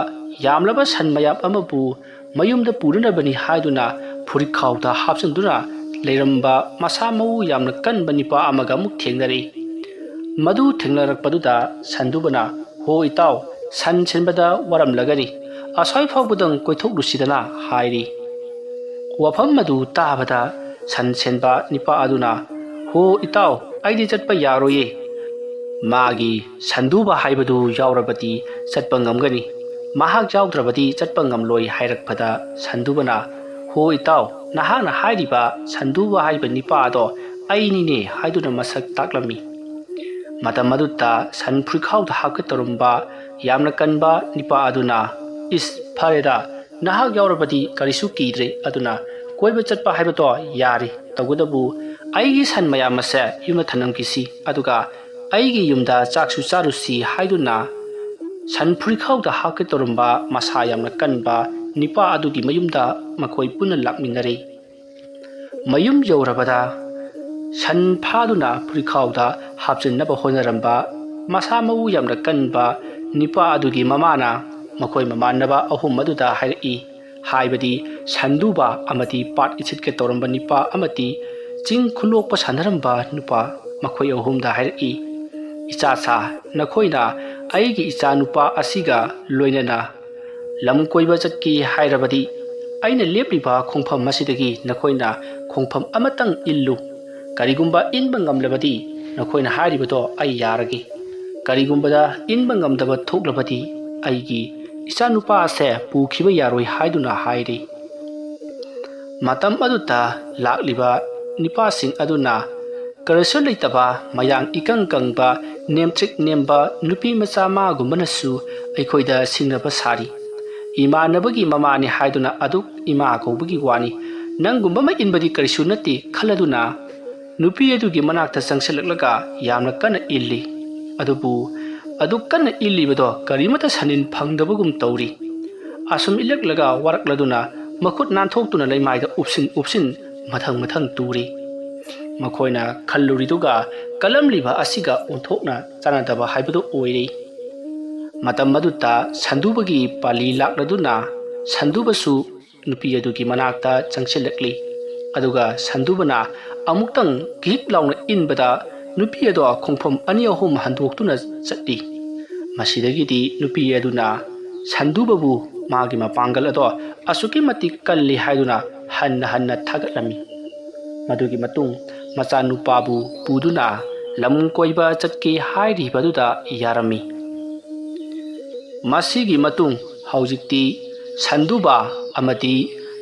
ꯌꯥꯝꯂꯕ ꯁꯟ ꯃꯌꯥꯝ ꯑꯃꯕꯨ ꯃꯌꯨꯝꯗ ꯄꯨꯅꯅꯕꯅꯤ ꯍꯥꯏꯗꯨꯅ ꯐꯨꯔꯤꯠꯈꯥꯎꯗ ꯍꯥꯞꯆꯤꯟꯗꯨꯅ ꯂꯩꯔꯝꯕ ꯃꯁꯥ ꯃꯎ ꯌꯥꯝꯅ ꯀꯟꯕ ꯅꯤꯄꯥ ꯑꯃꯒ ꯑꯃꯨꯛ ꯊꯦꯡꯅꯔꯛꯏ꯫ ꯃꯗꯨ ꯊꯦꯡꯅꯔꯛꯄꯗꯨꯗ ꯁꯟꯗꯨꯕꯅ, "ꯍꯣ ꯏꯇꯥꯎ, ꯁꯟ ꯁꯦꯟꯕꯗ ꯋꯥꯔꯝꯂꯒꯅꯤ, ꯑꯁ꯭ꯋꯥꯏ ꯐꯥꯎꯕꯗꯪ ꯀꯣꯏꯊꯣꯛꯂꯨꯁꯤꯗꯅ" ꯍꯥꯏꯔꯤ꯫ ꯋꯥꯐꯝ ꯑꯗꯨ ꯇꯥꯕꯗ ꯁꯟ ꯁꯦꯟꯕ ꯅꯤꯄꯥ ꯑꯗꯨꯅ, "ꯍꯣ ꯏꯇꯥꯎ, "ꯑꯩꯗꯤ ꯆꯠꯄ ꯌꯥꯔꯣꯏꯌꯦ꯫ ꯃꯥꯒꯤ ꯁꯟꯗꯨꯕ ꯍꯥꯏꯕꯗꯨ ꯌꯥꯎꯔꯕꯗꯤ ꯆꯠꯄ ꯉꯝꯒꯅꯤ, ꯃꯍꯥꯛ ꯌꯥꯎꯗ꯭ꯔꯕꯗꯤ ꯆꯠꯄ ꯉꯝꯂꯣꯏ" ꯍꯥꯏꯔꯛꯄꯗ, ꯁꯟꯗꯨꯕꯅ, "ꯍꯣ ꯏꯇꯥꯎ, ꯅꯍꯥꯛꯅ ꯍꯥꯏꯔꯤꯕ ꯁꯟꯗꯨꯕ ꯍꯥꯏꯕ ꯅꯤꯄꯥ ꯑꯗꯣ ꯑꯩꯅꯤꯅꯦ" ꯍꯥꯏꯗꯨꯅ ꯃꯁꯛ ꯇꯥꯛꯂꯝꯃꯤ꯫ ꯃꯇꯝ ꯑꯗꯨꯗ ꯁꯟ ꯐꯨꯔꯤꯈꯥꯎꯗ ꯍꯥꯞꯀꯦ ꯇꯧꯔꯝꯕ ꯌꯥꯝꯅ ꯀꯟꯕ ꯅꯤꯄꯥ ꯑꯗꯨꯅ, "ꯏꯁ, ꯐꯔꯦꯗ, ꯅꯍꯥꯛ ꯌꯥꯎꯔꯕꯗꯤ ꯀꯔꯤꯁꯨ ꯀꯤꯗ꯭ꯔꯦ, ꯑꯗꯨꯅ ꯀꯣꯏꯕ ꯆꯠꯄ ꯍꯥꯏꯕꯗꯣ ꯌꯥꯔꯦ꯫ ꯇꯧꯕꯇꯕꯨ ꯑꯩꯒꯤ ꯁꯟ ꯃꯌꯥꯝ ꯑꯁꯦ ꯌꯨꯝꯗ ꯊꯅꯝꯈꯤꯁꯤ, ꯑꯗꯨꯒ ꯑꯩꯒꯤ ꯌꯨꯝꯗ ꯆꯥꯛꯁꯨ ꯆꯥꯔꯨꯁꯤ" ꯍꯥꯏꯗꯨꯅ ꯁꯟ ꯐꯨꯔꯤꯈꯥꯎꯗ ꯍꯥꯞꯀꯦ ꯇꯧꯔꯝꯕ ꯃꯁꯥ ꯌꯥꯝꯅ ꯀꯟꯕ ꯅꯤꯄꯥ ꯑꯗꯨꯒꯤ ꯃꯌꯨꯝꯗ ꯃꯈꯣꯏ ꯄꯨꯟꯅ ꯂꯥꯛꯃꯤꯟꯅꯔꯦ꯫ ꯃꯌꯨꯝ ꯌꯧꯔꯕꯗ ꯁꯟ ꯐꯥꯗꯨꯅ ꯐꯨꯔꯤꯈꯥꯎꯗ ꯍꯥꯞꯆꯤꯟꯅꯕ ꯍꯣꯠꯅꯔꯝꯕ ꯃꯁꯥ ꯃꯎ ꯌꯥꯝꯅ ꯀꯟꯕ ꯅꯤꯄꯥ ꯑꯗꯨꯒꯤ ꯃꯃꯥꯅ ꯃꯈꯣꯏ ꯃꯃꯥꯟꯅꯕ ꯑꯍꯨꯝ ꯑꯗꯨꯗ ꯍꯥꯏꯔꯛꯏ, ꯍꯥꯏꯕꯗꯤ ꯁꯟꯗꯨꯕ ꯑꯃꯗꯤ ꯄꯥꯠ ꯏꯁꯤꯠꯀꯦ ꯇꯧꯔꯝꯕ ꯅꯤꯄꯥ ꯑꯃꯗꯤ ꯆꯤꯡ ꯈꯨꯂꯣꯛꯄ ꯁꯥꯟꯅꯔꯝꯕ ꯅꯨꯄꯥ, ꯃꯈꯣꯏ ꯑꯍꯨꯝꯗ ꯍꯥꯏꯔꯛꯏ, "ꯏꯆꯥꯁꯥ, ꯅꯈꯣꯏꯅ ꯑꯩꯒꯤ ꯏꯆꯥ ꯅꯨꯄꯥ ꯑꯁꯤꯒ ꯂꯣꯏꯅꯅ ꯂꯝ ꯀꯣꯏꯕ ꯆꯠꯀꯦ ꯍꯥꯏꯔꯕꯗꯤ, ꯑꯩꯅ ꯂꯦꯞꯂꯤꯕ ꯈꯣꯡꯐꯝ ꯑꯁꯤꯗꯒꯤ ꯅꯈꯣꯏꯅ ꯈꯣꯡꯐꯝ ꯑꯃꯇꯪ ꯏꯜꯂꯨ꯫ ꯀꯔꯤꯒꯨꯝꯕ ꯏꯟꯕ ꯉꯝꯂꯕꯗꯤ ꯅꯈꯣꯏꯅ ꯍꯥꯏꯔꯤꯕꯗꯣ ꯑꯩ ꯌꯥꯔꯒꯦ꯫ ꯀꯔꯤꯒꯨꯝꯕꯗ ꯏꯟꯕ ꯉꯝꯗꯕ ꯊꯣꯛꯂꯕꯗꯤ ꯑꯩꯒꯤ ꯏꯆꯥꯅꯨꯄꯥ ꯑꯁꯦ ꯄꯨꯈꯤꯕ ꯌꯥꯔꯣꯏ" ꯍꯥꯏꯗꯨꯅ ꯍꯥꯏꯔꯤ꯫ ꯃꯇꯝ ꯑꯗꯨꯗ ꯂꯥꯛꯂꯤꯕ ꯅꯤꯄꯥꯁꯤꯡ ꯑꯗꯨꯅ ꯀꯔꯤꯁꯨ ꯂꯩꯇꯕ, ꯃꯌꯥꯡ ꯏꯀꯪ ꯀꯪꯕ, ꯅꯦꯝꯇ꯭ꯔꯤꯛ ꯅꯦꯝꯕ ꯅꯨꯄꯤ ꯃꯆꯥ ꯃꯥꯒꯨꯝꯕꯅꯁꯨ ꯑꯩꯈꯣꯏꯗ ꯁꯤꯡꯅꯕ ꯁꯥꯔꯤ꯫ ꯏꯃꯥꯟꯅꯕꯒꯤ ꯃꯃꯥꯅꯤ ꯍꯥꯏꯗꯨꯅ ꯑꯗꯨꯛ ꯏꯃꯥ ꯀꯧꯕꯒꯤ ꯋꯥꯅꯤ꯫ ꯅꯪꯒꯨꯝꯕ ꯑꯃ ꯏꯟꯕꯗꯤ ꯀꯔꯤꯁꯨ ꯅꯠꯇꯦ ꯈꯜꯂꯗꯨꯅ ꯅꯨꯄꯤ ꯑꯗꯨꯒꯤ ꯃꯅꯥꯛꯇ ꯆꯪꯁꯤꯜꯂꯛꯂꯒ ꯌꯥꯝꯅ ꯀꯟꯅ ꯏꯜꯂꯤ꯫ ꯑꯗꯨꯕꯨ ꯑꯗꯨ ꯀꯟꯅ ꯏꯜꯂꯤꯕꯗꯣ ꯀꯔꯤꯃꯠꯇ ꯁꯟꯅꯤꯟ ꯐꯪꯗꯕꯒꯨꯝ ꯇꯧꯔꯤ꯫ ꯑꯁꯨꯝ ꯏꯜꯂꯛꯂꯒ ꯋꯥꯔꯛꯂꯗꯨꯅ ꯃꯈꯨꯠ ꯅꯥꯟꯊꯣꯛꯇꯨꯅ ꯂꯩꯃꯥꯏꯗ ꯎꯞꯁꯤꯟ ꯎꯞꯁꯤꯟ ꯃꯊꯪ ꯃꯊꯪ ꯇꯨꯔꯤ꯫ ꯃꯈꯣꯏꯅ ꯈꯜꯂꯨꯔꯤꯗꯨꯒ ꯀꯜꯂꯝꯂꯤꯕ ꯑꯁꯤꯒ ꯑꯣꯟꯊꯣꯛꯅ ꯆꯥꯟꯅꯗꯕ ꯍꯥꯏꯕꯗꯨ ꯑꯣꯏꯔꯦ꯫ ꯃꯇꯝ ꯑꯗꯨꯗ ꯁꯟꯗꯨꯕꯒꯤ ꯄꯥꯂꯤ ꯂꯥꯛꯂꯗꯨꯅ ꯁꯟꯗꯨꯕꯁꯨ ꯅꯨꯄꯤ ꯑꯗꯨꯒꯤ ꯃꯅꯥꯛꯇ ꯆꯪꯁꯤꯜꯂꯛꯂꯤ꯫ ꯑꯗꯨꯒ ꯁꯟꯗꯨꯕꯅ ꯑꯃꯨꯛꯇꯪ ꯀꯤꯛ ꯂꯥꯎꯅ ꯏꯟꯕꯗ ꯅꯨꯄꯤ ꯑꯗꯣ ꯈꯣꯡꯐꯝ ꯑꯅꯤ ꯑꯍꯨꯝ ꯍꯟꯗꯣꯛꯇꯨꯅ ꯆꯠꯂꯤ꯫ ꯃꯁꯤꯗꯒꯤꯗꯤ ꯅꯨꯄꯤ ꯑꯗꯨꯅ ꯁꯟꯗꯨꯕꯕꯨ ꯃꯥꯒꯤ ꯃꯄꯥꯡꯒꯜ ꯑꯗꯣ ꯑꯁꯨꯛꯀꯤ ꯃꯇꯤꯛ ꯀꯜꯂꯤ ꯍꯥꯏꯗꯨꯅ ꯍꯟꯅ ꯍꯟꯅ ꯊꯥꯒꯠꯂꯝꯃꯤ꯫ ꯃꯗꯨꯒꯤ ꯃꯇꯨꯡ ꯃꯆꯥꯅꯨꯄꯥꯕꯨ ꯄꯨꯗꯨꯅ ꯂꯝ ꯀꯣꯏꯕ ꯆꯠꯀꯦ ꯍꯥꯏꯔꯤꯕꯗꯨꯗ ꯌꯥꯔꯝꯃꯤ꯫ ꯃꯁꯤꯒꯤ ꯃꯇꯨꯡ ꯍꯧꯖꯤꯛꯇꯤ ꯁꯟꯗꯨꯕ ꯑꯃꯗꯤ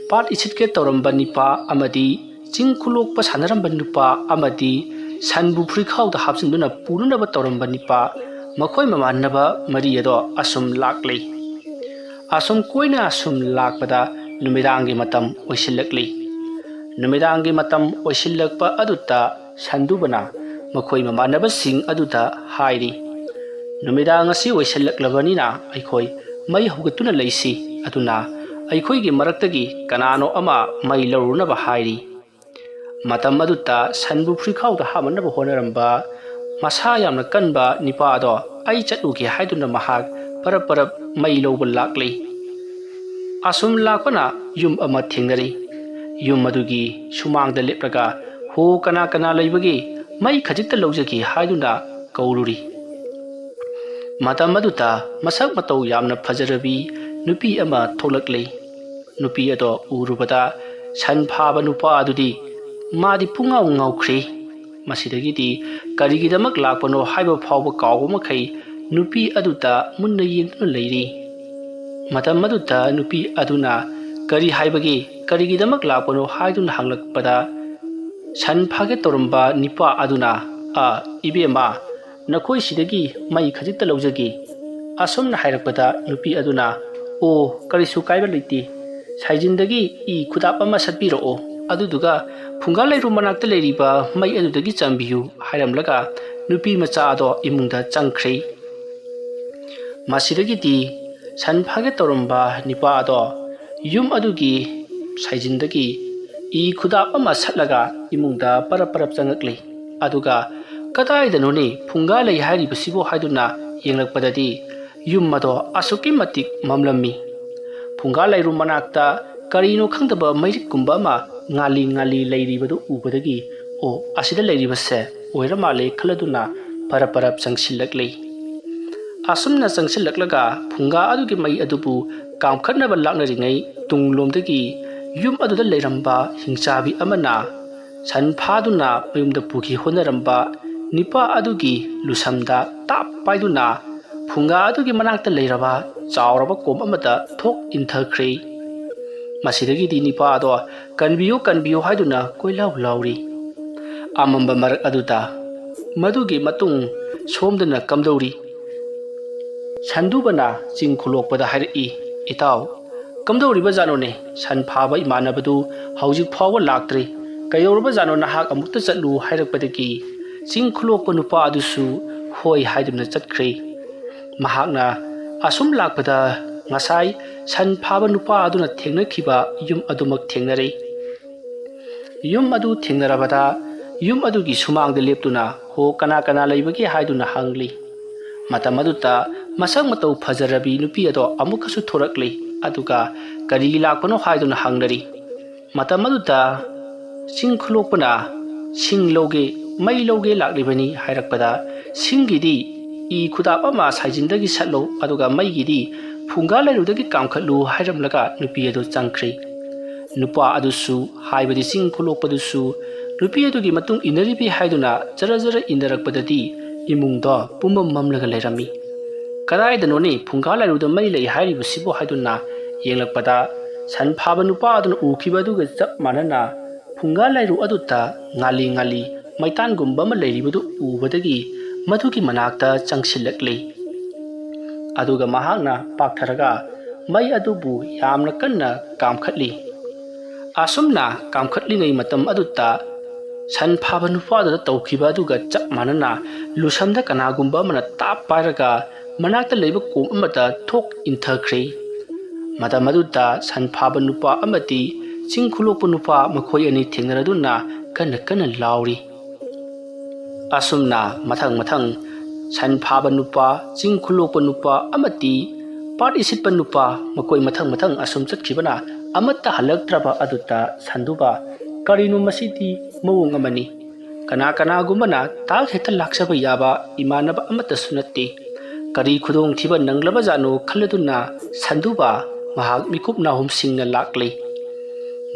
ꯄꯥꯠ ꯏꯁꯤꯠꯀꯦ ꯇꯧꯔꯝꯕ ꯅꯤꯄꯥ ꯑꯃꯗꯤ ꯆꯤꯡ ꯈꯨꯂꯣꯛꯄ ꯁꯥꯟꯅꯔꯝꯕ ꯅꯨꯄꯥ ꯑꯃꯗꯤ ꯁꯟꯕꯨ ꯐꯨꯔꯤꯈꯥꯎꯗ ꯍꯥꯞꯆꯤꯟꯗꯨꯅ ꯄꯨꯅꯅꯕ ꯇꯧꯔꯝꯕ ꯅꯤꯄꯥ, ꯃꯈꯣꯏ ꯃꯃꯥꯟꯅꯕ ꯃꯔꯤ ꯑꯗꯣ ꯑꯁꯨꯝ ꯂꯥꯛꯂꯤ꯫ ꯑꯁꯨꯝ ꯀꯣꯏꯅ ꯑꯁꯨꯝ ꯂꯥꯛꯄꯗ ꯅꯨꯃꯤꯗꯥꯡꯒꯤ ꯃꯇꯝ ꯑꯣꯏꯁꯤꯜꯂꯛꯂꯤ꯫ ꯅꯨꯃꯤꯗꯥꯡꯒꯤ ꯃꯇꯝ ꯑꯣꯏꯁꯤꯜꯂꯛꯄ ꯑꯗꯨꯗ ꯁꯟꯗꯨꯕꯅ ꯃꯈꯣꯏ ꯃꯃꯥꯟꯅꯕꯁꯤꯡ ꯑꯗꯨꯗ ꯍꯥꯏꯔꯤ, "ꯅꯨꯃꯤꯗꯥꯡ ꯑꯁꯤ ꯑꯣꯏꯁꯤꯜꯂꯛꯂꯕꯅꯤꯅ ꯑꯩꯈꯣꯏ ꯃꯩ ꯍꯧꯒꯠꯇꯨꯅ ꯂꯩꯁꯤ, ꯑꯗꯨꯅ ꯑꯩꯈꯣꯏꯒꯤ ꯃꯔꯛꯇꯒꯤ ꯀꯅꯥꯅꯣ ꯑꯃ ꯃꯩ ꯂꯧꯔꯨꯅꯕ ꯍꯥꯏꯔꯤ"꯫ ꯃꯇꯝ ꯑꯗꯨꯗ ꯁꯟꯕꯨ ꯐꯨꯔꯤꯈꯥꯎꯗ ꯍꯥꯞꯅꯅꯕ ꯍꯣꯠꯅꯔꯝꯕ ꯃꯁꯥ ꯌꯥꯝꯅ ꯀꯟꯕ ꯅꯤꯄꯥ ꯑꯗꯣ "ꯑꯩ ꯆꯠꯂꯨꯒꯦ" ꯍꯥꯏꯗꯨꯅ ꯃꯍꯥꯛ ꯄꯔꯞ ꯄꯔꯞ ꯃꯩ ꯂꯧꯕ ꯂꯥꯛꯂꯤ꯫ ꯑꯁꯨꯝ ꯂꯥꯛꯄꯅ ꯌꯨꯝ ꯑꯃ ꯊꯦꯡꯅꯔꯤ꯫ ꯌꯨꯝ ꯑꯗꯨꯒꯤ ꯁꯨꯃꯥꯡꯗ ꯂꯦꯞꯂꯒ "ꯍꯣ, ꯀꯅꯥ ꯀꯅꯥ ꯂꯩꯕꯒꯦ? ꯃꯩ ꯈꯖꯤꯛꯇ ꯂꯧꯖꯒꯦ" ꯍꯥꯏꯗꯨꯅ ꯀꯧꯔꯨꯔꯤ꯫ ꯃꯇꯝ ꯑꯗꯨꯗ ꯃꯁꯛ ꯃꯇꯧ ꯌꯥꯝꯅ ꯐꯖꯔꯕꯤ ꯅꯨꯄꯤ ꯑꯃ ꯊꯣꯛꯂꯛꯂꯤ꯫ ꯅꯨꯄꯤ ꯑꯗꯣ ꯎꯔꯨꯕꯗ ꯁꯟ ꯐꯥꯕ ꯅꯨꯄꯥ ꯑꯗꯨꯗꯤ ꯃꯥꯗꯤ ꯄꯨꯡꯉꯥꯎ ꯉꯥꯎꯈ꯭ꯔꯦ꯫ ꯃꯁꯤꯗꯒꯤꯗꯤ ꯀꯔꯤꯒꯤꯗꯃꯛ ꯂꯥꯛꯄꯅꯣ ꯍꯥꯏꯕ ꯐꯥꯎꯕ ꯀꯥꯎꯕ ꯃꯈꯩ ꯅꯨꯄꯤ ꯑꯗꯨꯗ ꯃꯨꯟꯅ ꯌꯦꯡꯗꯨꯅ ꯂꯩꯔꯤ꯫ ꯃꯇꯝ ꯑꯗꯨꯗ ꯅꯨꯄꯤ ꯑꯗꯨꯅ "ꯀꯔꯤ ꯍꯥꯏꯕꯒꯦ? ꯀꯔꯤꯒꯤꯗꯃꯛ ꯂꯥꯛꯄꯅꯣ?" ꯍꯥꯏꯗꯨꯅ ꯍꯪꯂꯛꯄꯗ, ꯁꯟ ꯐꯥꯒꯦ ꯇꯧꯔꯝꯕ ꯅꯤꯄꯥ ꯑꯗꯨꯅ, "ꯑ, ꯏꯕꯦꯝꯃ, ꯅꯈꯣꯏ ꯁꯤꯗꯒꯤ ꯃꯩ ꯈꯖꯤꯛꯇ ꯂꯧꯖꯒꯦ" ꯑꯁꯨꯝꯅ ꯍꯥꯏꯔꯛꯄꯗ, ꯅꯨꯄꯤ ꯑꯗꯨꯅ, "ꯑꯣ, ꯀꯔꯤꯁꯨ ꯀꯥꯏꯕ ꯂꯩꯇꯦ꯫ ꯁꯥꯏꯖꯤꯟꯗꯒꯤ ꯏ ꯈꯨꯗꯥꯞ ꯑꯃ ꯁꯠꯄꯤꯔꯛꯑꯣ, ꯑꯗꯨꯗꯨꯒ ꯐꯨꯡꯒꯥ ꯂꯩꯔꯨꯝ ꯃꯅꯥꯛꯇ ꯂꯩꯔꯤꯕ ꯃꯩ ꯑꯗꯨꯗꯒꯤ ꯆꯪꯕꯤꯌꯨ" ꯍꯥꯏꯔꯝꯂꯒ ꯅꯨꯄꯤ ꯃꯆꯥ ꯑꯗꯣ ꯏꯃꯨꯡꯗ ꯆꯪꯈ꯭ꯔꯦ꯫ ꯃꯁꯤꯗꯒꯤꯗꯤ ꯁꯟ ꯐꯥꯒꯦ ꯇꯧꯔꯝꯕ ꯅꯤꯄꯥ ꯑꯗꯣ ꯌꯨꯝ ꯑꯗꯨꯒꯤ ꯁꯥꯏꯖꯤꯟꯗꯒꯤ ꯏ ꯈꯨꯗꯥꯞ ꯑꯃ ꯁꯠꯂꯒ ꯏꯃꯨꯡꯗ ꯄꯔꯞ ꯄꯔꯞ ꯆꯪꯉꯛꯂꯤ꯫ ꯑꯗꯨꯒ "ꯀꯗꯥꯏꯗꯅꯣꯅꯦ ꯐꯨꯡꯒꯥ ꯂꯩ ꯍꯥꯏꯔꯤꯕꯁꯤꯕꯣ?" ꯍꯥꯏꯗꯨꯅ ꯌꯦꯡꯂꯛꯄꯗꯗꯤ ꯌꯨꯝ ꯑꯗꯣ ꯑꯁꯨꯛꯀꯤ ꯃꯇꯤꯛ ꯃꯝꯂꯝꯃꯤ꯫ ꯐꯨꯡꯒꯥ ꯂꯩꯔꯨꯝ ꯃꯅꯥꯛꯇ ꯀꯔꯤꯅꯣ ꯈꯪꯗꯕ ꯃꯩꯔꯤꯛꯀꯨꯝꯕ ꯑꯃ ꯉꯥꯜꯂꯤ ꯉꯥꯜꯂꯤ ꯂꯩꯔꯤꯕꯗꯨ ꯎꯕꯗꯒꯤ, "ꯑꯣ, ꯑꯁꯤꯗ ꯂꯩꯔꯤꯕꯁꯦ ꯑꯣꯏꯔ ꯃꯥꯜꯂꯦ" ꯈꯜꯂꯗꯨꯅ ꯄꯔꯞ ꯄꯔꯞ ꯆꯪꯁꯤꯜꯂꯛꯂꯤ꯫ ꯑꯁꯨꯝꯅ ꯆꯪꯁꯤꯜꯂꯛꯂꯒ ꯐꯨꯡꯒꯥ ꯑꯗꯨꯒꯤ ꯃꯩ ꯑꯗꯨꯕꯨ ꯀꯥꯝꯈꯠꯅꯕ ꯂꯥꯛꯅꯔꯤꯉꯩ, ꯇꯨꯡꯂꯣꯝꯗꯒꯤ ꯌꯨꯝ ꯑꯗꯨꯗ ꯂꯩꯔꯝꯕ ꯍꯤꯡꯆꯥꯕꯤ ꯑꯃꯅ ꯁꯟ ꯐꯥꯗꯨꯅ ꯃꯌꯨꯝꯗ ꯄꯨꯈꯤ ꯍꯣꯠꯅꯔꯝꯕ ꯅꯤꯄꯥ ꯑꯗꯨꯒꯤ ꯂꯨꯁꯝꯗ ꯇꯥꯞ ꯄꯥꯏꯗꯨꯅ ꯐꯨꯡꯒꯥ ꯑꯗꯨꯒꯤ ꯃꯅꯥꯛꯇ ꯂꯩꯔꯕ ꯆꯥꯎꯔꯕ ꯀꯣꯝ ꯑꯃꯗ ꯊꯣꯛ ꯏꯟꯊꯈ꯭ꯔꯦ꯫ ꯃꯁꯤꯗꯒꯤꯗꯤ ꯅꯤꯄꯥ ꯑꯗꯣ "ꯀꯟꯕꯤꯌꯨ, ꯀꯟꯕꯤꯌꯨ" ꯍꯥꯏꯗꯨꯅ ꯀꯣꯏꯂꯥꯎ ꯂꯥꯎꯔꯤ꯫ ꯑꯃꯝꯕ ꯃꯔꯛ ꯑꯗꯨꯗ ꯃꯗꯨꯒꯤ ꯃꯇꯨꯡ ꯁꯣꯝꯗꯅ ꯀꯝꯗꯧꯔꯤ? ꯁꯟꯗꯨꯕꯅ ꯆꯤꯡ ꯈꯨꯂꯣꯛꯄꯗ ꯍꯥꯏꯔꯛꯏ, "ꯏꯇꯥꯎ, ꯀꯝꯗꯧꯔꯤꯕ ꯖꯥꯠꯅꯣꯅꯦ? ꯁꯟ ꯐꯥꯕ ꯏꯃꯥꯟꯅꯕꯗꯨ ꯍꯧꯖꯤꯛ ꯐꯥꯎꯕ ꯂꯥꯛꯇ꯭ꯔꯤ꯫ ꯀꯩꯗꯧꯔꯕ ꯖꯥꯠꯅꯣ? ꯅꯍꯥꯛ ꯑꯃꯨꯛꯇ ꯆꯠꯂꯨ" ꯍꯥꯏꯔꯛꯄꯗꯒꯤ ꯆꯤꯡ ꯈꯨꯂꯣꯛꯄ ꯅꯨꯄꯥ ꯑꯗꯨꯁꯨ ꯍꯣꯏ ꯍꯥꯏꯗꯨꯅ ꯆꯠꯈ꯭ꯔꯦ꯫ ꯃꯍꯥꯛꯅ ꯑꯁꯨꯝ ꯂꯥꯛꯄꯗ ꯉꯁꯥꯏ ꯁꯟ ꯐꯥꯕ ꯅꯨꯄꯥ ꯑꯗꯨꯅ ꯊꯦꯡꯅꯈꯤꯕ ꯌꯨꯝ ꯑꯗꯨꯃꯛ ꯊꯦꯡꯅꯔꯦ꯫ ꯌꯨꯝ ꯑꯗꯨ ꯊꯦꯡꯅꯔꯕꯗ ꯌꯨꯝ ꯑꯗꯨꯒꯤ ꯁꯨꯃꯥꯡꯗ ꯂꯦꯞꯇꯨꯅ "ꯍꯣ, ꯀꯅꯥ ꯀꯅꯥ ꯂꯩꯕꯒꯦ?" ꯍꯥꯏꯗꯨꯅ ꯍꯪꯂꯤ꯫ ꯃꯇꯝ ꯑꯗꯨꯗ ꯃꯁꯛ ꯃꯇꯧ ꯐꯖꯔꯕꯤ ꯅꯨꯄꯤ ꯑꯗꯣ ꯑꯃꯨꯛꯀꯁꯨ ꯊꯣꯔꯛꯂꯤ꯫ ꯑꯗꯨꯒ "ꯀꯔꯤꯒꯤ ꯂꯥꯛꯄꯅꯣ?" ꯍꯥꯏꯗꯨꯅ ꯍꯪꯅꯔꯤ꯫ ꯃꯇꯝ ꯑꯗꯨꯗ ꯆꯤꯡ ꯈꯨꯂꯣꯛꯄꯅ "ꯁꯤꯡ ꯂꯧꯒꯦ, ꯃꯩ ꯂꯧꯒꯦ ꯂꯥꯛꯂꯤꯕꯅꯤ" ꯍꯥꯏꯔꯛꯄꯗ, "ꯁꯤꯡꯒꯤꯗꯤ ꯏ ꯈꯨꯗꯥꯞ ꯑꯃ ꯁꯥꯏꯖꯤꯟꯗꯒꯤ ꯁꯠꯂꯣ, ꯑꯗꯨꯒ ꯃꯩꯒꯤꯗꯤ ꯐꯨꯡꯒꯥ ꯂꯥꯏꯔꯨꯗꯒꯤ ꯀꯥꯝꯈꯠꯂꯨ" ꯍꯥꯏꯔꯝꯂꯒ ꯅꯨꯄꯤ ꯑꯗꯨ ꯆꯪꯈ꯭ꯔꯦ꯫ ꯅꯨꯄꯥ ꯑꯗꯨꯁꯨ, ꯍꯥꯏꯕꯗꯤ ꯆꯤꯡ ꯈꯨꯂꯣꯛꯄꯗꯨꯁꯨ, ꯅꯨꯄꯤ ꯑꯗꯨꯒꯤ ꯃꯇꯨꯡ ꯏꯟꯅꯔꯤꯕꯤ ꯍꯥꯏꯗꯨꯅ ꯖꯔ ꯖꯔ ꯏꯟꯅꯔꯛꯄꯗꯗꯤ ꯏꯃꯨꯡꯗꯣ ꯄꯨꯝꯃꯝ ꯃꯝꯂꯒ ꯂꯩꯔꯝꯃꯤ꯫ "ꯀꯗꯥꯏꯗꯅꯣꯅꯦ ꯐꯨꯡꯒꯥ ꯂꯥꯏꯔꯨꯗ ꯃꯩ ꯂꯩ ꯍꯥꯏꯔꯤꯕꯁꯤꯕꯨ?" ꯍꯥꯏꯗꯨꯅ ꯌꯦꯡꯂꯛꯄꯗ, ꯁꯟ ꯐꯥꯕ ꯅꯨꯄꯥ ꯑꯗꯨꯅ ꯎꯈꯤꯕ ꯑꯗꯨꯒ ꯆꯞ ꯃꯥꯟꯅꯅ ꯐꯨꯡꯒꯥ ꯂꯥꯏꯔꯨ ꯑꯗꯨꯗ ꯉꯥꯜꯂꯤ ꯉꯥꯜꯂꯤ ꯃꯩꯇꯥꯟꯒꯨꯝꯕ ꯑꯃ ꯂꯩꯔꯤꯕꯗꯨ ꯎꯕꯗꯒꯤ ꯃꯗꯨꯒꯤ ꯃꯅꯥꯛꯇ ꯆꯪꯁꯤꯜꯂꯛꯂꯤ꯫ ꯑꯗꯨꯒ ꯃꯍꯥꯛꯅ ꯄꯥꯛꯊꯔꯒ ꯃꯩ ꯑꯗꯨꯕꯨ ꯌꯥꯝꯅ ꯀꯟꯅ ꯀꯥꯝꯈꯠꯂꯤ꯫ ꯑꯁꯨꯝꯅ ꯀꯥꯝꯈꯠꯂꯤꯉꯩ ꯃꯇꯝ ꯑꯗꯨꯗ ꯁꯟ ꯐꯥꯕ ꯅꯨꯄꯥꯗꯨꯗ ꯇꯧꯈꯤꯕ ꯑꯗꯨꯒ ꯆꯞ ꯃꯥꯟꯅꯅ ꯂꯨꯁꯝꯗ ꯀꯅꯥꯒꯨꯝꯕ ꯑꯃꯅ ꯇꯥꯞ ꯄꯥꯏꯔꯒ ꯃꯅꯥꯛꯇ ꯂꯩꯕ ꯀꯣꯝ ꯑꯃꯗ ꯊꯣꯛ ꯏꯟꯊꯈ꯭ꯔꯦ꯫ ꯃꯇꯝ ꯑꯗꯨꯗ ꯁꯟ ꯐꯥꯕ ꯅꯨꯄꯥ ꯑꯃꯗꯤ ꯆꯤꯡ ꯈꯨꯂꯣꯛꯄ ꯅꯨꯄꯥ ꯃꯈꯣꯏ ꯑꯅꯤ ꯊꯦꯡꯅꯔꯗꯨꯅ ꯀꯟꯅ ꯀꯟꯅ ꯂꯥꯎꯔꯤ꯫ ꯑꯁꯨꯝꯅ ꯃꯊꯪ ꯃꯊꯪ ꯁꯟ ꯐꯥꯕ ꯅꯨꯄꯥ, ꯆꯤꯡ ꯈꯨꯂꯣꯛꯄ ꯅꯨꯄꯥ ꯑꯃꯗꯤ ꯄꯥꯠ ꯏꯁꯤꯠꯄ ꯅꯨꯄꯥ, ꯃꯈꯣꯏ ꯃꯊꯪ ꯃꯊꯪ ꯑꯁꯨꯝ ꯆꯠꯈꯤꯕꯅ ꯑꯃꯠꯇ ꯍꯜꯂꯛꯇ꯭ꯔꯕ ꯑꯗꯨꯗ ꯁꯟꯗꯨꯕ, "ꯀꯔꯤꯅꯣ ꯃꯁꯤꯗꯤ ꯃꯑꯣꯡ ꯑꯃꯅꯤ꯫ ꯀꯅꯥ ꯀꯅꯥꯒꯨꯝꯕꯅ ꯇꯥꯛ ꯍꯦꯛꯇ ꯂꯥꯛꯆꯕ ꯌꯥꯕ ꯏꯃꯥꯟꯅꯕ ꯑꯃꯠꯇꯁꯨ ꯅꯠꯇꯦ꯫ ꯀꯔꯤ ꯈꯨꯗꯣꯡꯊꯤꯕ ꯅꯪꯂꯕꯖꯥꯠꯅꯣ?" ꯈꯜꯂꯗꯨꯅ ꯁꯟꯗꯨꯕ ꯃꯍꯥꯛ ꯃꯤꯀꯨꯞ ꯅꯥꯍꯨꯝꯁꯤꯡꯅ ꯂꯥꯛꯂꯤ꯫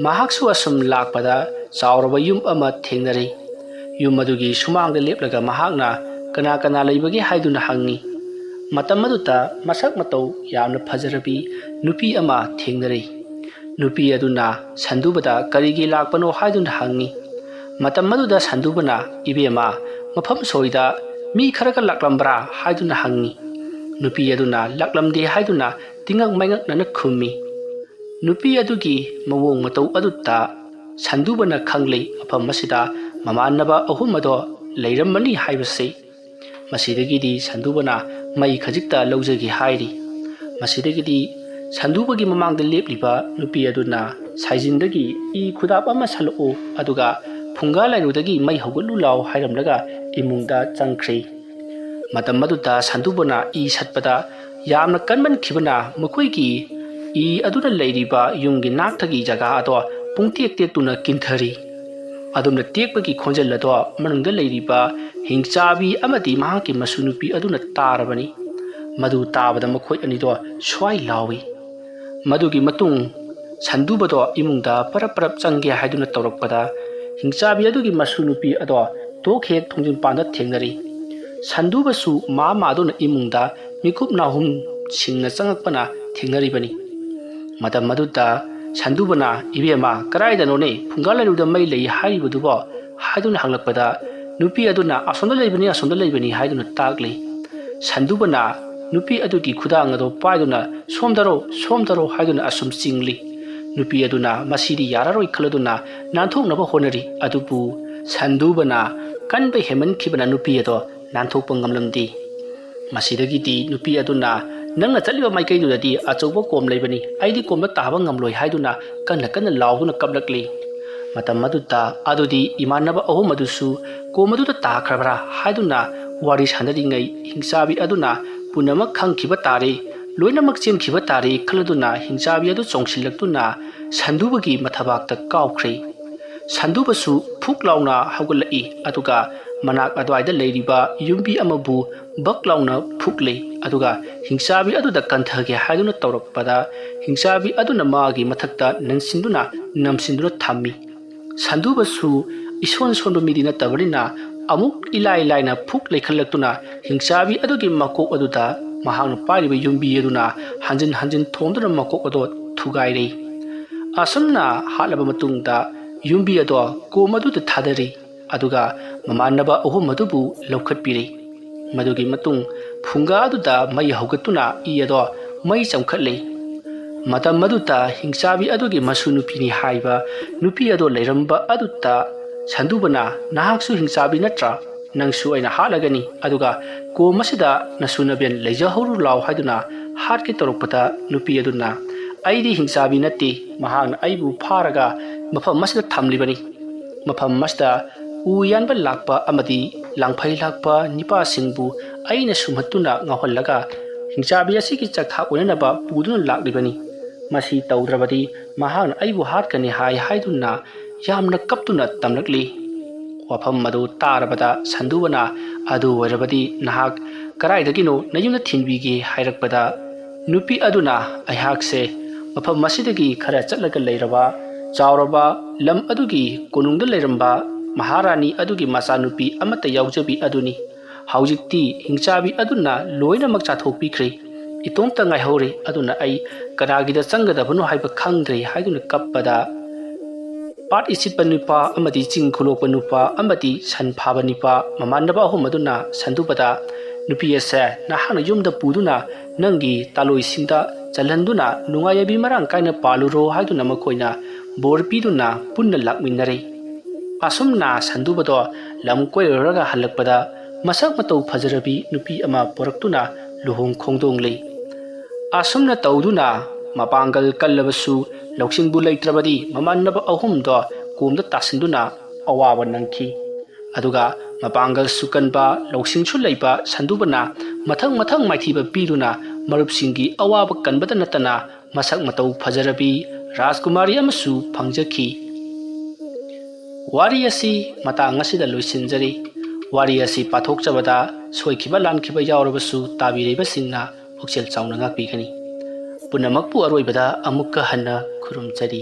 ꯃꯍꯥꯛꯁꯨ ꯑꯁꯨꯝ ꯂꯥꯛꯄꯗ ꯆꯥꯎꯔꯕ ꯌꯨꯝ ꯑꯃ ꯊꯦꯡꯅꯔꯦ꯫ ꯌꯨꯝ ꯑꯗꯨꯒꯤ ꯁꯨꯃꯥꯡꯗ ꯂꯦꯞꯂꯒ ꯃꯍꯥꯛꯅ "ꯀꯅꯥ ꯀꯅꯥ ꯂꯩꯕꯒꯦ?" ꯍꯥꯏꯗꯨꯅ ꯍꯪꯉꯤ꯫ ꯃꯇꯝ ꯑꯗꯨꯗ ꯃꯁꯛ ꯃꯇꯧ ꯌꯥꯝꯅ ꯐꯖꯔꯕꯤ ꯅꯨꯄꯤ ꯑꯃ ꯊꯦꯡꯅꯔꯦ꯫ ꯅꯨꯄꯤ ꯑꯗꯨꯅ ꯁꯟꯗꯨꯕꯗ "ꯀꯔꯤꯒꯤ ꯂꯥꯛꯄꯅꯣ?" ꯍꯥꯏꯗꯨꯅ ꯍꯪꯉꯤ꯫ ꯃꯇꯝ ꯑꯗꯨꯗ ꯁꯟꯗꯨꯕꯅ, "ꯏꯕꯦꯝꯃ, ꯃꯐꯝ ꯁꯣꯏꯗ ꯃꯤ ꯈꯔꯒ ꯂꯥꯛꯂꯝꯕ꯭ꯔꯥ?" ꯍꯥꯏꯗꯨꯅ ꯍꯪꯉꯤ꯫ ꯅꯨꯄꯤ ꯑꯗꯨꯅ "ꯂꯥꯛꯂꯝꯗꯦ" ꯍꯥꯏꯗꯨꯅ ꯇꯤꯉꯛ ꯃꯩꯉꯛꯅꯅ ꯈꯨꯝꯃꯤ꯫ ꯅꯨꯄꯤ ꯑꯗꯨꯒꯤ ꯃꯑꯣꯡ ꯃꯇꯧ ꯑꯗꯨꯗ ꯁꯟꯗꯨꯕꯅ ꯈꯪꯂꯦ, ꯃꯐꯝ ꯑꯁꯤꯗ ꯃꯃꯥꯟꯅꯕ ꯑꯍꯨꯝ ꯑꯗꯣ ꯂꯩꯔꯝꯃꯅꯤ ꯍꯥꯏꯕꯁꯤ꯫ ꯃꯁꯤꯗꯒꯤꯗꯤ ꯁꯟꯗꯨꯕꯅ ꯃꯩ ꯈꯖꯤꯛꯇ ꯂꯧꯖꯒꯦ ꯍꯥꯏꯔꯤ꯫ ꯃꯁꯤꯗꯒꯤꯗꯤ ꯁꯟꯗꯨꯕꯒꯤ ꯃꯃꯥꯡꯗ ꯂꯦꯞꯂꯤꯕ ꯅꯨꯄꯤ ꯑꯗꯨꯅ ꯁꯥꯏꯖꯤꯟꯗꯒꯤ "ꯏ ꯈꯨꯗꯥꯞ ꯑꯃ ꯁꯠꯂꯛꯎ, ꯑꯗꯨꯒ ꯐꯨꯡꯒꯥ ꯂꯥꯏꯔꯨꯗꯒꯤ ꯃꯩ ꯍꯧꯒꯠꯂꯨ ꯂꯥꯎ" ꯍꯥꯏꯔꯝꯂꯒ ꯏꯃꯨꯡꯗ ꯆꯪꯈ꯭ꯔꯦ꯫ ꯃꯇꯝ ꯑꯗꯨꯗ ꯁꯟꯗꯨꯕꯅ ꯏ ꯁꯠꯄꯗ ꯌꯥꯝꯅ ꯀꯟꯃꯟꯈꯤꯕꯅ ꯃꯈꯣꯏꯒꯤ ꯏ ꯑꯗꯨꯅ ꯂꯩꯔꯤꯕ ꯌꯨꯝꯒꯤ ꯅꯥꯛꯇꯒꯤ ꯖꯒꯥ ꯑꯗꯣ ꯄꯨꯡꯇꯦꯛ ꯇꯦꯛꯇꯨꯅ ꯀꯤꯟꯊꯔꯤ꯫ ꯑꯗꯨꯝꯅ ꯇꯦꯛꯄꯒꯤ ꯈꯣꯟꯖꯦꯜ ꯑꯗꯣ ꯃꯅꯨꯡꯗ ꯂꯩꯔꯤꯕ ꯍꯤꯡꯆꯥꯕꯤ ꯑꯃꯗꯤ ꯃꯍꯥꯛꯀꯤ ꯃꯁꯨ ꯅꯨꯄꯤ ꯑꯗꯨꯅ ꯇꯥꯔꯕꯅꯤ꯫ ꯃꯗꯨ ꯇꯥꯕꯗ ꯃꯈꯣꯏ ꯑꯅꯤꯗꯣ ꯁ꯭ꯋꯥꯏ ꯂꯥꯎꯏ꯫ ꯃꯗꯨꯒꯤ ꯃꯇꯨꯡ ꯁꯟꯗꯨꯕꯗꯣ ꯏꯃꯨꯡꯗ ꯄꯔꯞ ꯄꯔꯞ ꯆꯪꯒꯦ ꯍꯥꯏꯗꯨꯅ ꯇꯧꯔꯛꯄꯗ, ꯍꯤꯡꯆꯥꯕꯤ ꯑꯗꯨꯒꯤ ꯃꯁꯨ ꯅꯨꯄꯤ ꯑꯗꯣ ꯇꯣꯛ ꯍꯦꯛ ꯊꯣꯡꯖꯤꯟ ꯄꯥꯟꯗ ꯊꯦꯡꯅꯔꯤ꯫ ꯁꯟꯗꯨꯕꯁꯨ ꯃꯥ ꯃꯥꯗꯨꯅ ꯏꯃꯨꯡꯗ ꯃꯤꯀꯨꯞ ꯅꯥꯍꯨꯝ ꯁꯤꯡꯅ ꯆꯪꯉꯛꯄꯅ ꯊꯦꯡꯅꯔꯤꯕꯅꯤ꯫ ꯃꯇꯝ ꯑꯗꯨꯗ ꯁꯟꯗꯨꯕꯅ, "ꯏꯕꯦꯝꯃ, ꯀꯗꯥꯏꯗꯅꯣꯅꯦ ꯐꯨꯡꯒꯥ ꯂꯥꯏꯔꯨꯗ ꯃꯩ ꯂꯩ ꯍꯥꯏꯔꯤꯕꯗꯨꯕꯣ?" ꯍꯥꯏꯗꯨꯅ ꯍꯪꯂꯛꯄꯗ, ꯅꯨꯄꯤ ꯑꯗꯨꯅ, "ꯑꯁꯣꯝꯗ ꯂꯩꯕꯅꯤ, ꯑꯁꯣꯝꯗ ꯂꯩꯕꯅꯤ" ꯍꯥꯏꯗꯨꯅ ꯇꯥꯛꯂꯤ꯫ ꯁꯟꯗꯨꯕꯅ ꯅꯨꯄꯤ ꯑꯗꯨꯒꯤ ꯈꯨꯗꯥꯡ ꯑꯗꯨ ꯄꯥꯏꯗꯨꯅ, "ꯁꯣꯝꯗꯔꯣ, ꯁꯣꯝꯗꯔꯣ" ꯍꯥꯏꯗꯨꯅ ꯑꯁꯨꯝ ꯆꯤꯡꯂꯤ꯫ ꯅꯨꯄꯤ ꯑꯗꯨꯅ ꯃꯁꯤꯗꯤ ꯌꯥꯔꯔꯣꯏ ꯈꯜꯂꯗꯨꯅ ꯅꯥꯟꯊꯣꯛꯅꯕ ꯍꯣꯠꯅꯔꯤ꯫ ꯑꯗꯨꯕꯨ ꯁꯟꯗꯨꯕꯅ ꯀꯟꯕ ꯍꯦꯟꯃꯟꯈꯤꯕꯅ ꯅꯨꯄꯤ ꯑꯗꯣ ꯅꯥꯟꯊꯣꯛꯄ ꯉꯝꯂꯝꯗꯦ꯫ ꯃꯁꯤꯗꯒꯤꯗꯤ ꯅꯨꯄꯤ ꯑꯗꯨꯅ, "ꯅꯪꯅ ꯆꯠꯂꯤꯕ ꯃꯥꯏꯀꯩꯗꯨꯗꯗꯤ ꯑꯆꯧꯕ ꯀꯣꯝ ꯂꯩꯕꯅꯤ, ꯑꯩꯗꯤ ꯀꯣꯝꯗ ꯇꯥꯕ ꯉꯝꯂꯣꯏ" ꯍꯥꯏꯗꯨꯅ ꯀꯟꯅ ꯀꯟꯅ ꯂꯥꯎꯗꯨꯅ ꯀꯞꯂꯛꯂꯤ꯫ ꯃꯇꯝ ꯑꯗꯨꯗ ꯑꯗꯨꯗꯤ ꯏꯃꯥꯟꯅꯕ ꯑꯍꯨꯝ ꯑꯗꯨꯁꯨ ꯀꯣꯝ ꯑꯗꯨꯗ ꯇꯥꯈ꯭ꯔꯕ꯭ꯔꯥ ꯍꯥꯏꯗꯨꯅ ꯋꯥꯔꯤ ꯁꯥꯟꯅꯔꯤꯉꯩ, ꯍꯤꯡꯆꯥꯕꯤ ꯑꯗꯨꯅ ꯄꯨꯝꯅꯃꯛ ꯈꯪꯈꯤꯕ ꯇꯥꯔꯦ, ꯂꯣꯏꯅꯃꯛ ꯆꯦꯟꯈꯤꯕ ꯇꯥꯔꯦ ꯈꯜꯂꯗꯨꯅ ꯍꯤꯡꯆꯥꯕꯤ ꯑꯗꯨ ꯆꯣꯡꯁꯤꯜꯂꯛꯇꯨꯅ ꯁꯟꯗꯨꯕꯒꯤ ꯃꯊꯕꯥꯛꯇ ꯀꯥꯎꯈ꯭ꯔꯦ꯫ ꯁꯟꯗꯨꯕꯁꯨ ꯐꯨꯛ ꯂꯥꯎꯅ ꯍꯧꯒꯠꯂꯛꯏ, ꯑꯗꯨꯒ ꯃꯅꯥꯛ ꯑꯗꯨꯋꯥꯏꯗ ꯂꯩꯔꯤꯕ ꯌꯨꯝꯕꯤ ꯑꯃꯕꯨ ꯕꯛ ꯂꯥꯎꯅ ꯐꯨꯛꯂꯦ, ꯑꯗꯨꯒ ꯍꯤꯡꯆꯥꯕꯤ ꯑꯗꯨꯗ ꯀꯟꯊꯒꯦ ꯍꯥꯏꯗꯨꯅ ꯇꯧꯔꯛꯄꯗ, ꯍꯤꯡꯆꯥꯕꯤ ꯑꯗꯨꯅ ꯃꯥꯒꯤ ꯃꯊꯛꯇ ꯅꯟꯁꯤꯟꯗꯨꯅ ꯅꯝꯁꯤꯟꯗꯨꯅ ꯊꯝꯃꯤ꯫ ꯁꯟꯗꯨꯕꯁꯨ ꯏꯁꯣꯟ ꯁꯣꯟꯕ ꯃꯤꯗꯤ ꯅꯠꯇꯕꯅꯤꯅ ꯑꯃꯨꯛ ꯏꯂꯥꯏ ꯂꯥꯏꯅ ꯐꯨꯛ ꯂꯩꯈꯠꯂꯛꯇꯨꯅ ꯍꯤꯡꯆꯥꯕꯤ ꯑꯗꯨꯒꯤ ꯃꯀꯣꯛ ꯑꯗꯨꯗ ꯃꯍꯥꯛꯅ ꯄꯥꯏꯔꯤꯕ ꯌꯨꯝꯕꯤ ꯑꯗꯨꯅ ꯍꯟꯖꯤꯟ ꯍꯟꯖꯤꯟ ꯊꯣꯝꯗꯨꯅ ꯃꯀꯣꯛ ꯑꯗꯣ ꯊꯨꯒꯥꯏꯔꯦ꯫ ꯑꯁꯨꯝꯅ ꯍꯥꯠꯂꯕ ꯃꯇꯨꯡꯗ ꯌꯨꯝꯕꯤ ꯑꯗꯣ ꯀꯣꯝ ꯑꯗꯨꯗ ꯊꯥꯗꯔꯤ꯫ ꯑꯗꯨꯒ ꯃꯃꯥꯟꯅꯕ ꯑꯍꯨꯝ ꯑꯗꯨꯕꯨ ꯂꯧꯈꯠꯄꯤꯔꯦ꯫ ꯃꯗꯨꯒꯤ ꯃꯇꯨꯡ ꯐꯨꯡꯒꯥ ꯑꯗꯨꯗ ꯃꯩ ꯍꯧꯒꯠꯇꯨꯅ ꯏ ꯑꯗꯣ ꯃꯩ ꯆꯪꯈꯠꯂꯦ꯫ ꯃꯇꯝ ꯑꯗꯨꯗ ꯍꯤꯡꯆꯥꯕꯤ ꯑꯗꯨꯒꯤ ꯃꯁꯨ ꯅꯨꯄꯤꯅꯤ ꯍꯥꯏꯕ ꯅꯨꯄꯤ ꯑꯗꯣ ꯂꯩꯔꯝꯕ ꯑꯗꯨꯗ ꯁꯟꯗꯨꯕꯅ, "ꯅꯍꯥꯛꯁꯨ ꯍꯤꯡꯆꯥꯕꯤ ꯅꯠꯇ꯭ꯔꯥ? ꯅꯪꯁꯨ ꯑꯩꯅ ꯍꯥꯠꯂꯒꯅꯤ, ꯑꯗꯨꯒ ꯀꯣꯝ ꯑꯁꯤꯗ ꯅꯁꯨ ꯅꯕꯦꯟ ꯂꯩꯖꯍꯧꯔꯨ ꯂꯥꯎ" ꯍꯥꯏꯗꯨꯅ ꯍꯥꯠꯀꯦ ꯇꯧꯔꯛꯄꯗ ꯅꯨꯄꯤ ꯑꯗꯨꯅ, "ꯑꯩꯗꯤ ꯍꯤꯡꯆꯥꯕꯤ ꯅꯠꯇꯦ, ꯃꯍꯥꯛꯅ ꯑꯩꯕꯨ ꯐꯥꯔꯒ ꯃꯐꯝ ꯑꯁꯤꯗ ꯊꯝꯂꯤꯕꯅꯤ꯫ ꯃꯐꯝ ꯑꯁꯤꯗ ꯎ ꯌꯥꯟꯕ ꯂꯥꯛꯄ ꯑꯃꯗꯤ ꯂꯥꯡꯐꯩ ꯂꯥꯛꯄ ꯅꯤꯄꯥꯁꯤꯡꯕꯨ ꯑꯩꯅ ꯁꯨꯝꯍꯠꯇꯨꯅ ꯉꯥꯎꯍꯜꯂꯒ ꯍꯤꯡꯆꯥꯕꯤ ꯑꯁꯤꯒꯤ ꯆꯥꯛꯊꯥꯛ ꯑꯣꯏꯅꯅꯕ ꯄꯨꯗꯨꯅ ꯂꯥꯛꯂꯤꯕꯅꯤ꯫ ꯃꯁꯤ ꯇꯧꯗ꯭ꯔꯕꯗꯤ ꯃꯍꯥꯛꯅ ꯑꯩꯕꯨ ꯍꯥꯠꯀꯅꯤ" ꯍꯥꯏ ꯍꯥꯏꯗꯨꯅ ꯌꯥꯝꯅ ꯀꯞꯇꯨꯅ ꯇꯝꯂꯛꯂꯤ꯫ ꯋꯥꯐꯝ ꯑꯗꯨ ꯇꯥꯔꯕꯗ ꯁꯟꯗꯨꯕꯅ, "ꯑꯗꯨ ꯑꯣꯏꯔꯕꯗꯤ ꯅꯍꯥꯛ ꯀꯗꯥꯏꯗꯒꯤꯅꯣ ꯅꯌꯨꯝꯗ ꯊꯤꯟꯕꯤꯒꯦ?" ꯍꯥꯏꯔꯛꯄꯗ ꯅꯨꯄꯤ ꯑꯗꯨꯅ, "ꯑꯩꯍꯥꯛꯁꯦ ꯃꯐꯝ ꯑꯁꯤꯗꯒꯤ ꯈꯔ ꯆꯠꯂꯒ ꯂꯩꯔꯕ ꯆꯥꯎꯔꯕ ꯂꯝ ꯑꯗꯨꯒꯤ ꯀꯣꯅꯨꯡꯗ ꯂꯩꯔꯝꯕ ꯃꯍꯥꯔꯥꯅꯤ ꯑꯗꯨꯒꯤ ꯃꯆꯥꯅꯨꯄꯤ ꯑꯃꯠꯇ ꯌꯥꯎꯖꯕꯤ ꯑꯗꯨꯅꯤ꯫ ꯍꯧꯖꯤꯛꯇꯤ ꯍꯤꯡꯆꯥꯕꯤ ꯑꯗꯨꯅ ꯂꯣꯏꯅꯃꯛ ꯆꯥꯊꯣꯛꯄꯤꯈ꯭ꯔꯦ꯫ ꯏꯇꯣꯝꯇ ꯉꯥꯏꯍꯧꯔꯦ꯫ ꯑꯗꯨꯅ ꯑꯩ ꯀꯅꯥꯒꯤꯗ ꯆꯪꯒꯗꯕꯅꯣ ꯍꯥꯏꯕ ꯈꯪꯗ꯭ꯔꯦ" ꯍꯥꯏꯗꯨꯅ ꯀꯞꯄꯗ ꯄꯥꯠ ꯏꯁꯤꯠꯄ ꯅꯨꯄꯥ ꯑꯃꯗꯤ ꯆꯤꯡ ꯈꯨꯂꯣꯛꯄ ꯅꯨꯄꯥ ꯑꯃꯗꯤ ꯁꯟ ꯐꯥꯕ ꯅꯨꯄꯥ ꯃꯃꯥꯟꯅꯕ ꯑꯍꯨꯝ ꯑꯗꯨꯅ ꯁꯟꯗꯨꯕꯗ, "ꯅꯨꯄꯤ ꯑꯁꯦ ꯅꯍꯥꯛꯅ ꯌꯨꯝꯗ ꯄꯨꯗꯨꯅ ꯅꯪꯒꯤ ꯇꯥꯂꯣꯏꯁꯤꯡꯗ ꯆꯜꯍꯟꯗꯨꯅ ꯅꯨꯡꯉꯥꯏ ꯌꯥꯏꯕꯤ ꯃꯔꯥꯡ ꯀꯥꯏꯅ ꯄꯥꯜꯂꯨꯔꯣ" ꯍꯥꯏꯗꯨꯅ ꯃꯈꯣꯏꯅ ꯕꯣꯔ ꯄꯤꯗꯨꯅ ꯄꯨꯟꯅ ꯂꯥꯛꯃꯤꯟꯅꯔꯦ꯫ ꯑꯁꯨꯝꯅ ꯁꯟꯗꯨꯕꯗꯣ ꯂꯝ ꯀꯣꯏꯔꯨꯔꯒ ꯍꯜꯂꯛꯄꯗ ꯃꯁꯛ ꯃꯇꯧ ꯐꯖꯔꯕꯤ ꯅꯨꯄꯤ ꯑꯃ ꯄꯨꯔꯛꯇꯨꯅ ꯂꯨꯍꯣꯡ ꯈꯣꯡꯗꯣꯡꯂꯦ꯫ ꯑꯁꯨꯝꯅ ꯇꯧꯗꯨꯅ ꯃꯄꯥꯡꯒꯜ ꯀꯜꯂꯕꯁꯨ ꯂꯧꯁꯤꯡꯕꯨ ꯂꯩꯇ꯭ꯔꯕꯗꯤ ꯃꯃꯥꯟꯅꯕ ꯑꯍꯨꯝꯗꯣ ꯀꯣꯝꯗ ꯇꯥꯁꯤꯟꯗꯨꯅ ꯑꯋꯥꯕ ꯅꯪꯈꯤ꯫ ꯑꯗꯨꯒ ꯃꯄꯥꯡꯒꯜꯁꯨ ꯀꯟꯕ, ꯂꯧꯁꯤꯡꯁꯨ ꯂꯩꯕ ꯁꯟꯗꯨꯕꯅ ꯃꯊꯪ ꯃꯊꯪ ꯃꯥꯏꯊꯤꯕ ꯄꯤꯗꯨꯅ ꯃꯔꯨꯞꯁꯤꯡꯒꯤ ꯑꯋꯥꯕ ꯀꯟꯕꯇ ꯅꯠꯇꯅ ꯃꯁꯛ ꯃꯇꯧ ꯐꯖꯔꯕꯤ ꯔꯥꯖꯀꯨꯃꯥꯔꯤ ꯑꯃꯁꯨ ꯐꯪꯖꯈꯤ꯫ ꯋꯥꯔꯤ ꯑꯁꯤ ꯃꯇꯥꯡ ꯑꯁꯤꯗ ꯂꯣꯏꯁꯤꯟꯖꯔꯤ꯫ ꯋꯥꯔꯤ ꯑꯁꯤ ꯄꯥꯊꯣꯛꯆꯕꯗ ꯁꯣꯏꯈꯤꯕ ꯂꯥꯟꯈꯤꯕ ꯌꯥꯎꯔꯕꯁꯨ ꯇꯥꯕꯤꯔꯤꯕꯁꯤꯡꯅ ꯄꯨꯛꯆꯦꯜ ꯆꯥꯎꯅ ꯉꯥꯛꯄꯤꯒꯅꯤ꯫ ꯄꯨꯝꯅꯃꯛꯄꯨ ꯑꯔꯣꯏꯕꯗ ꯑꯃꯨꯛꯀ ꯍꯟꯅ ꯈꯨꯔꯨꯝꯖꯔꯤ꯫